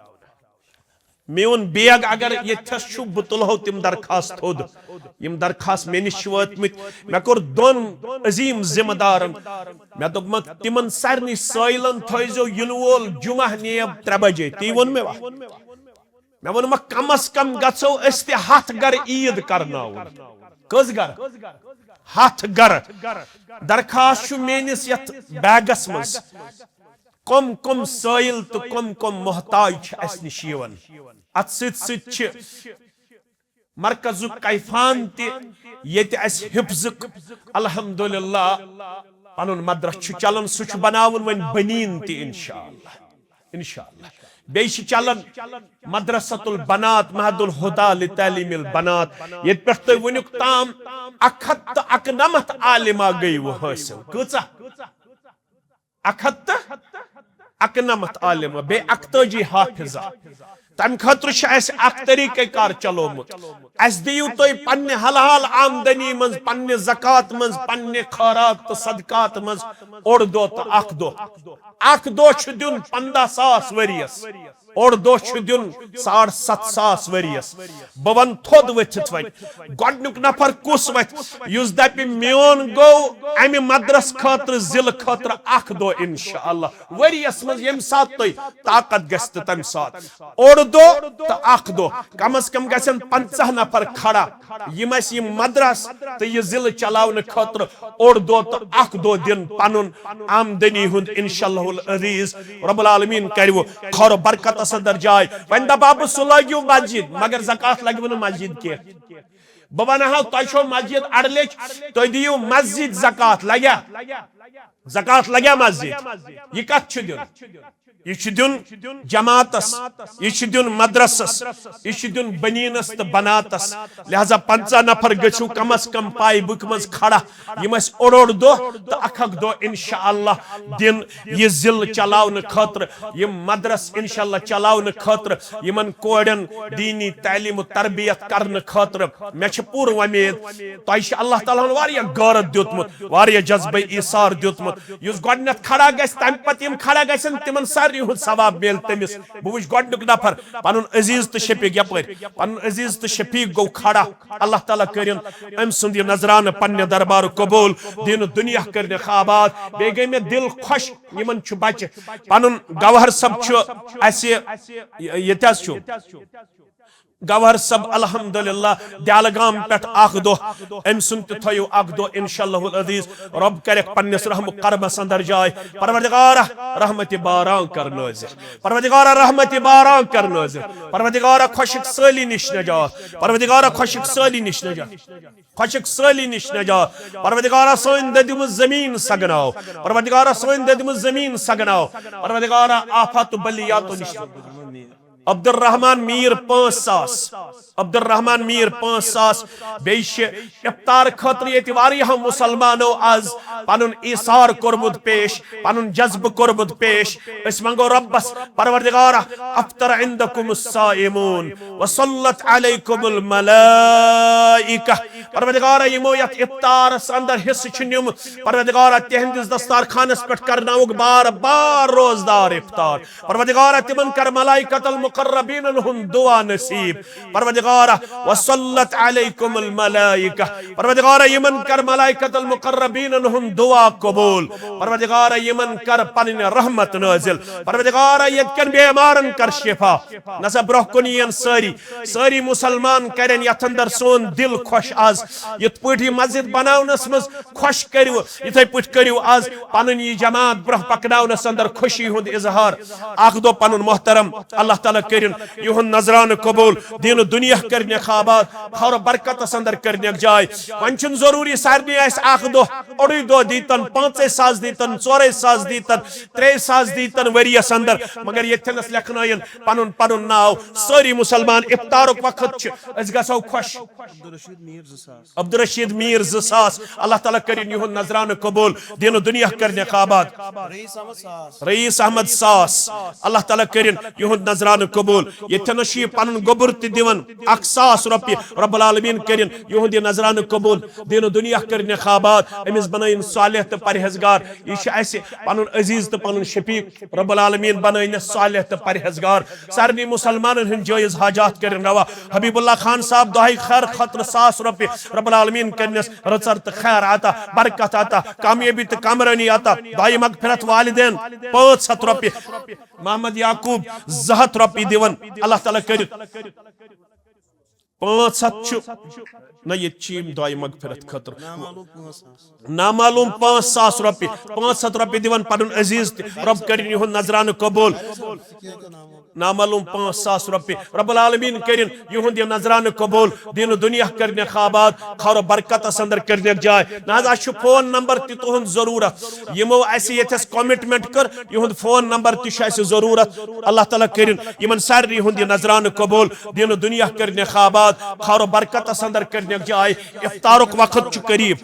میون بیگ اگر ییٚتھس چھُ، بہٕ تُلہو تِم درخواست تھوٚد، یِم درخواست مےٚ نِش چھِ وٲتمٕتۍ۔ مےٚ کوٚر دۄن عظیٖم ذمہٕ دارن، مےٚ دوٚپمَکھ، تِمن سارنٕے سٲیلن تھٲیزیو یِنہٕ وول جمعہ نیب ترٛےٚ بجے۔ تی ووٚن مےٚ۔ مےٚ ووٚنمَکھ، کم از کم گژھو أسۍ تہِ ہتھ گرٕ عیٖد کرناوُن۔ کٔژ گرٕ؟ ہتھ گرٕ۔ درخواست چھُ میٲنِس یتھ بیگس منٛز۔ کم کم سٲیِل تہٕ کم کم محتاج چھِ اَسہِ نِش یِوان۔ اَتھ سۭتۍ سۭتۍ چھِ مرکزُک کیفان تہِ، ییٚتہِ اَسہِ حفظُک الحمدللہ پنُن مدرسہ چھُ چلان، سُہ چھُ بناوُن وۄنۍ بنیٖن تہِ انشاءاللہ، انشاءاللہ۔ بیٚیہِ چھِ چلان مدرسۃ البنات، معہد الہدیٰ لتعلیم البنات، ییٚتہِ پٮ۪ٹھ تُہۍ وٕنیُک تام اکھ ہتھ تہٕ اکنمتھ عالمہ گٔیوٕ حٲصِل۔ کۭژاہ؟ اکھ ہتھ تہٕ اکنمتھ عالمہ، بیٚیہِ اکتٲجی حافظہ۔ تمہِ خٲطرٕ چھُ اَسہِ اکھ طریٖقہٕ کار چلومُت۔ اَسہِ دِیِو تُہۍ پننہِ حلال آمدنی منٛز، پننہِ زکات منٛز، پننہِ خٲرات تہٕ صدقات منٛز اوٚڑ دۄہ تہٕ اکھ دۄہ۔ اکھ دۄہ چھُ دیُن پنٛداہ ساس ؤرِیَس، اوٚڑ دۄہ چھُ دیُن ساڑ ستھ ساس ؤرِیَس۔ بہٕ وَنہٕ تھوٚد ؤتھِتھ وۄنۍ، گۄڈٕنیُک نفر کُس وَتھِ یُس دَپہِ، میون گوٚو اَمہِ مدرس خٲطرٕ، ضلعہٕ خٲطرٕ اکھ دۄہ انشاءاللہ۔ ؤرِیَس منٛز ییٚمہِ ساتہٕ تۄہہِ طاقت گژھِ تہٕ تَمہِ ساتہٕ۔ اوٚڑ دۄہ تہٕ اکھ دۄہ، کم از کم گژھن پنٛژاہ نفر کھڑا، یِم اَسہِ یہِ مدرس تہٕ یہِ ضلعہٕ چلاونہٕ خٲطرٕ اوٚڑ دۄہ تہٕ اکھ دۄہ دِن پنُن آمدنی ہُنٛد۔ انشاءاللہ العزیز رب العالمین کرِ وۄنۍ خٲر و برکتس اندر جاے۔ وۄنۍ دپہٕ ہا بہٕ، سُہ لٲگِو مسجد، مگر زکات لگہِ نہٕ مسجد کینٛہہ۔ بہٕ ونہٕ ہا، تۄہہِ چھو مسجد اڑلیٚچھ، تُہۍ دِیِو مسجد زکات، لگیا؟ زکات لگیا مسجد؟ یہِ کتھ چھُ دیُن؟ یہِ چھُ دیُن جماعتس، یہِ چھُ دیُن مدرسس، یہِ چھُ دیُن بنیٖنس تہٕ بناتس۔ لہذا پنٛژاہ نفر گٔژھِو کم از کم پایہِ بُکہِ منٛز کھڑا، یِم اَسہِ اوٚڑ اوٚڑ دۄہ تہٕ اکھ اکھ دۄہ انشاءاللہ دِن یہِ ضلعہٕ چلاونہٕ خٲطرٕ، یِم مدرس انشاءاللہ چلاونہٕ خٲطرٕ، یِمن کورٮ۪ن دیٖنی تعلیٖم و تربیت کرنہٕ خٲطرٕ۔ مےٚ چھِ پوٗرٕ وۄمید تۄہہِ چھِ اللہ تعالیٰ ہن واریاہ غٲرت دیُتمُت، واریاہ جذبہ ایثار دیُتمُت۔ یُس گۄڈٕنیتھ کھڑا گژھِ، تمہِ پتہٕ یِم کھڑا گژھن، تِمن سارنٕے ہُنٛد ثواب میلہِ تٔمِس۔ بہٕ وٕچھِ گۄڈٕنیُک نفر، پنُن عزیز تہٕ شفیق یپٲرۍ، پنُن عزیز تہٕ شفیق گوٚو کھڑا۔ اللہ تعالیٰ کٔرِن أمۍ سُنٛد یہِ نذرانہٕ پننہِ دربارُک قبول، دیٖنہٕ دُنیا کٔرِنَکھ آباد۔ بیٚیہِ گٔے مےٚ دِل خۄش، یِمن چھُ بچہِ۔ پنُن گوہر صٲب چھُ اَسہِ، یہِ، ییٚتہِ حظ چھُ۔ گوہر صٲب الحمدللہ دیالہٕ گام پٮ۪ٹھ اکھ دۄہ، أمۍ سُنٛد تہِ تھٲیِو اکھ دۄہ انشاءاللہ العزیز۔ رۄب کرٮ۪کھ پننِس رحم و کرمس اندر جاے۔ پروردگارا رحمتِ باران کر نٲزِل۔ پروردگارا رحمتِ باران کر نٲزِل۔ پروردگارا خۄشک سٲلی نِش نجات۔ پروردگارا خۄشک سٲلی نِش نجات۔ خۄشک سٲلی نِش نجات۔ پروردگارا سٲنۍ دٔدمٕژ زٔمیٖن سگناو۔ پروردگارا سٲنۍ دٔدمٕژ زٔمیٖن سگناو۔ پروردگارا آفات و بلیاتو نِش عبدالرحمان میر پانٛژھ ساس۔ عبدالرحمان میر پانٛژھ ساس۔ بیٚیہِ چھِ افطار خٲطرٕ ییٚتہِ واریاہو مسلمانو از پنُن ایثار کوٚرمُت پیش، پنُن جذبہٕ کوٚرمُت پیش۔ أسۍ منٛگو رۄبس، پروردگارا، افطر عندکم الصائمون وصلت علیکم الملائکہ۔ پروردگارا، یِمو یتھ افطارس اندر حصہٕ چھُ نیومُت، پروردگارا، تِہنٛدِس دستارخانس پٮ۪ٹھ کرناوُکھ بار بار روزدار افطار۔ پروردگارا، تِمن کر ملائکۃ المقربینن ہُنٛد دعا نصیب۔ پروردگارا، وصلت علیکم الملائکہ۔ پروردگارا، یِمن کر ملائکۃ المقربینن ہُنٛد دعا قبول۔ پروردگارا، یِمن کر پنٕنۍ رحمت نازل۔ پروردگارا، ییٚتہِ کٮ۪ن بیمارن کر شفا۔ نسا برونٛہہ کُن یِن سٲری، سٲری مسلمان کرن یتھ اندر سون دل خۄش از۔ یِتھ پٲٹھۍ یہِ مسجد بناونس منٛز خۄش کٔرِو، یِتھے پٲٹھۍ کٔرِو از پنٕنۍ یہِ جماعت برونٛہہ پکناونس اندر خوشی ہُنٛد اظہار۔ اکھ دۄہ پنُن محترم، اللہ تعالیٰ کٔرِن یِہُنٛد نذرانہٕ قبول، دین و دنیا کٔرنٮ۪کھ آباد، خیر و برکتس اندر کٔرنٮ۪کھ جاے۔ وۄنۍ چھُنہٕ ضروٗری سارنٕے آسہِ اکھ دۄہ، اوٚڑُے دۄہ دیٖتن، پانٛژے ساس دیٖتن، ژورے ساس دیٖتن، ترٛے ساس دیٖتن ؤریس اندر، مگر ییٚتھٮ۪نس لیکھنٲیِن پنُن پنُن ناو۔ سٲری مسلمان، افطارُک وقت چھُ، أسۍ گژھو خۄش۔ عبدالرشید میر زٕ ساس۔ عبدالرشید میر زٕ ساس، اللہ تعالیٰ کٔرِن یِہُنٛد نذرانہٕ قبول، دین و دنیا کٔرنٮ۪کھ آباد۔ رئیس احمد ساس۔ رئیس احمد ساس، اللہ تعالیٰ کٔرِن یِہُنٛد نذرانہٕ قبول۔ ییٚتھٮ۪نس چھُ یہِ پنُن گوٚبُر تہِ دِوان اکھ ساس رۄپیہِ، رب العالمین کٔرِن یِہُنٛد یہِ نذرانہٕ قبول، دین و دنیا کٔرنٮ۪کھ آباد۔ أمِس بنٲیِن صالح تہٕ پرہیزگار۔ یہِ چھُ اَسہِ پنُن عزیز تہٕ پنُن شفیق۔ رب العالمین بنٲینس صالح تہٕ پرہیزگار۔ سارنٕے مسلمانن ہٕنٛدۍ جٲیز حاجات کٔرِن روا۔ حبیب اللہ خان صاحب، دۄہے خیر خٲطرٕ ساس رۄپیہِ۔ رب العالمین کٔرنس رٕژر تہٕ خیر عطا، برکت عطا، کامیٲبی تہٕ کامرٲنی عطا۔ دعائے مغفرت والدین، پانٛژھ ہتھ رۄپیہِ۔ محمد یعقوب، زٕ ہتھ رۄپیہِ دِوان۔ اللہ تعالیٰ کٔرِن۔ پانٛژھ ہتھ چھُ نہ، ییٚتہِ چھِ یِم دعائے مغفرت خٲطرٕ۔ نامعلوم پانٛژھ ساس۔ نامعلوم پانٛژھ ساس رۄپیہِ، پانٛژھ ہتھ رۄپیہِ دِوان پنُن عزیز تہِ۔ رب کٔرِن یِہُنٛد نظرانہٕ قبول۔ نامعلوم پانٛژھ ساس رۄپیہِ۔ رب العالمین کٔرِن یِہُنٛد یہِ نظرانہٕ قبول۔ دین و دنیا کٔرنٮ۪کھ آباد۔ خیر و برکتس اندر کٔرنٮ۪کھ جاے۔ نہ حظ، اَسہِ چھُ فون نمبر تہِ تُہُنٛد ضروٗرت۔ یِمو اَسہِ ییٚتھٮ۪س commitment کٔر، یِہُنٛد فون نمبر تہِ چھُ اَسہِ ضروٗرت۔ اللہ تعالیٰ کٔرِن یِمن سارنٕے ہُنٛد یہِ نظرانہٕ قبول۔ دین و دنیا کٔرنٮ۪کھ آباد۔ خیر و برکتس اندر کٔرنٮ۪کھ جاے۔ افطارُک وقت چھُ قریب۔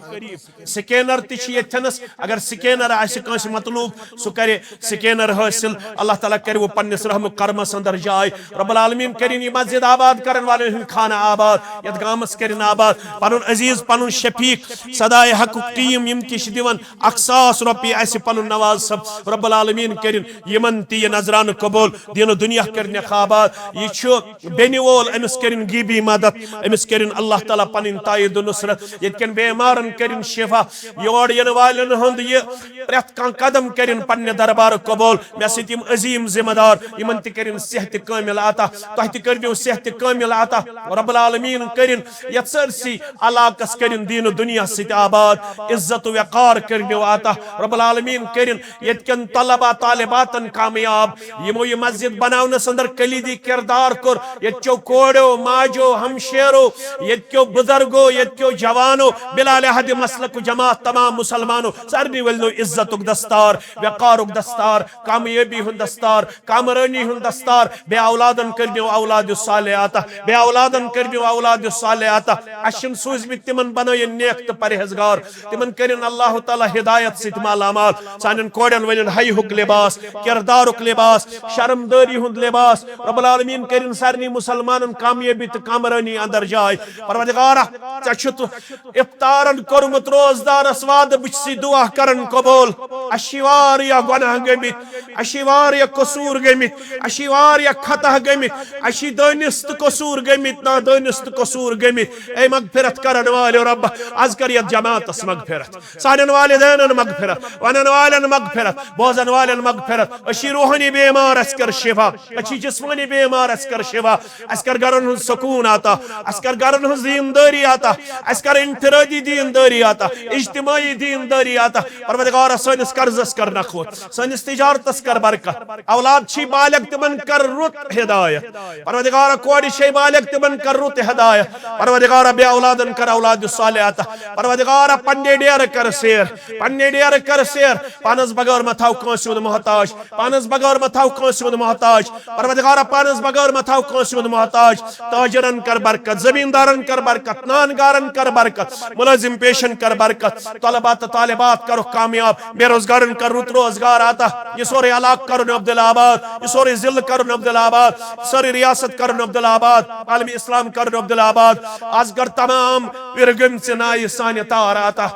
سکینر تہِ چھُ ییٚتھٮ۪نس، اگر سکینر آسہِ کٲنٛسہِ مطلوب، سُہ کرِ سکینر حٲصِل۔ اللہ تعالیٰ کرِ وۄنۍ پننِس رحم و کرمس اندر جاے۔ رب العالمین کٔرِن یہِ مسجد آباد کرن والٮ۪ن ہُنٛد خانہ آباد، یتھ گامس کٔرِن آباد۔ پنُن عزیز، پنُن شفیق، صدائے حقُک ٹیم، یِم تہِ چھِ دِوان اکھ ساس رۄپیہِ اَسہِ پنُن نواز صٲب۔ رب العالمین کٔرِن یِمن تہِ یہِ نذرانہٕ قبول۔ دین و دنیا کٔرنٮ۪کھ آباد۔ یہِ چھُ بیٚنہِ وول، أمِس کٔرِن غیبی مدد، أمِس کٔرِن اللہ تعالیٰ پنٕنۍ تائید و نصرت۔ ییٚتہِ کٮ۪ن بیمارن کٔرِن شفا۔ یور یِنہٕ والٮ۪ن ہُنٛد یہِ پرٛٮ۪تھ کانٛہہ قدم کٔرِن پننہِ دربارُک قبول۔ مےٚ سۭتۍ یِم عظیٖم ذمہٕ دار، یِمن تہِ کٔرِن صحت کامل عطا۔ تۄہہِ تہِ کٔرِو صحت کامل عطا۔ رب العالمین کٔرِن یتھ سٲرسٕے علاقس کٔرِن دین و دنیا سۭتۍ آباد۔ عزت و وقار کٔرِنو عطا۔ رب العالمین کٔرِن ییٚتہِ کٮ۪ن طلبہ طالباتن کامیاب، یِمو یہِ مسجد بناونس اندر کلیدی کردار کوٚر۔ ییٚتہِ کیو کوڑیو، ماجو، ہمشیرو، ییٚتہِ کیو بزرگو، ییٚتہِ کیو جوانو، بلا لحاظ مسلک و جماعت، تمام مسلمانو، سارنٕے ؤلنو عزتُک دستار، وقارُک دستار، کامیٲبی ہُنٛد دستار، کامرٲنی ہُنٛد دستار۔ بے اولادن کٔرنو اولاد صالح عطا، بے اولادن کٔرنو اولاد صالح عطا۔ اَسہِ چھِنہٕ سوٗزمٕتۍ تِمن بنٲیِن نیک تہٕ پرہیزگار۔ تِمن کٔرِن اللہ تعالیٰ ہدایت سۭتۍ مالا مال۔ سانٮ۪ن کورٮ۪ن ؤنِن حیہُک لباس، کردارُک لباس، شرمدٲری ہُنٛد لباس۔ رب العالمین کٔرِن سارنٕے مسلمانن کامیٲبی تہٕ کامرٲنی اندر جاے۔ پروردگارا، ژےٚ چھُتھ افطارن کوٚرمُت روزدارس وعدٕ، بہٕ چھُسے دعا کران قبول۔ اَسہِ چھِ واریاہ گۄناہ گٔمٕتۍ، اَسہِ چھِ واریاہ قصوٗر گٔمٕتۍ، اَسہِ چھِ واریاہ خطا گٔمٕتۍ، اَسہِ چھِ دٲنِس تہٕ قصوٗر گٔمٕتۍ، نادٲنِس تہٕ قصوٗر گٔمٕتۍ۔ اے مغفرت کرن والے رب، از کر یتھ جماعتس مغفرت۔ سانٮ۪ن والدینن مغفرت، ونن والٮ۪ن مغفرت، بوزن والٮ۪ن مغفرت۔ أسۍ چھِ روحٲنی بیمار، اَسہِ کر شفا۔ أسۍ چھِ جسمٲنی بیمار، اَسہِ کر شفا۔ اَسہِ کر گرن ہُنٛد سکوٗن عطا، اسہِ کر گرن ہٕنٛز دیندٲری عطا، اسہِ کر انفرادی دیندٲری عطا، اجتماعی دیندٲری عطا۔ پروردگارا، سٲنِس قرضس کر نکھوت، سٲنِس تجارتس کر برکت۔ اولاد چھی بالغ، تِمن کر رُت ہدایت۔ پروردگارا، کورِ چھے بالغ، تِمن کر رُت ہدایت۔ پروردگارا، بے اولادن کر اولاد صالح عطا۔ پروردگارا، پننہِ ڈیرٕ کر سیر، پننہِ ڈیرٕ کر سیر۔ پانس بغٲر مہ تھاو کٲنٛسہِ ہُنٛد محتاج، پانس بغٲر مہ تھاو کٲنٛسہِ ہُنٛد محتاج۔ پروردگارا، پانس بغٲر مہ تھاو کٲنٛسہِ ہُنٛد محتاج۔ تاجرن کر برکت، زمیندارن کر برکت، نان گارن کر برکت، ملازم پیشن کر برکت، طلبہ تہٕ طالبات کرُکھ کامیاب، بے روزگارن کر رُت روزگار عطا۔ یہِ سورُے علاقہٕ کرُن عبدالآباد، یہِ سورُے ضلعہٕ کرُن عبدالآباد، سٲرٕے ریاست کرُن عبدالآباد، عالم اسلام کرُن عبدالآباد۔ از کر تمام وِرگٔمژِ نایہِ سانہِ تار عطا۔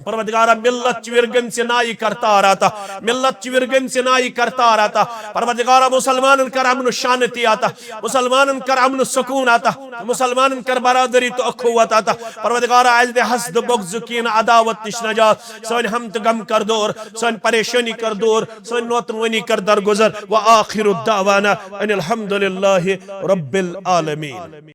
پروردگارا، ملت چہِ وِرگٔمژِ نایہِ کر تار عطا، ملت چہِ وِرگٔمژِ نایہِ کر تار عطا۔ پروردگارا، مسلمانن کر امن و شانتی عطا، مسلمانن کر امن و سکون عطا، مسلمانن کر برادری تہٕ اخوت عطا۔ پروردگارا، اسہِ دِ حسد، بغض، کینہ، عداوت نِش نجات، سٲنۍ ہم تہٕ غم کر دور، سٲنۍ پریشانی کر دور، سٲنۍ نوتنوانی کر درگزر۔ وآخر دعوانا ان الحمد للہ رب العالمین۔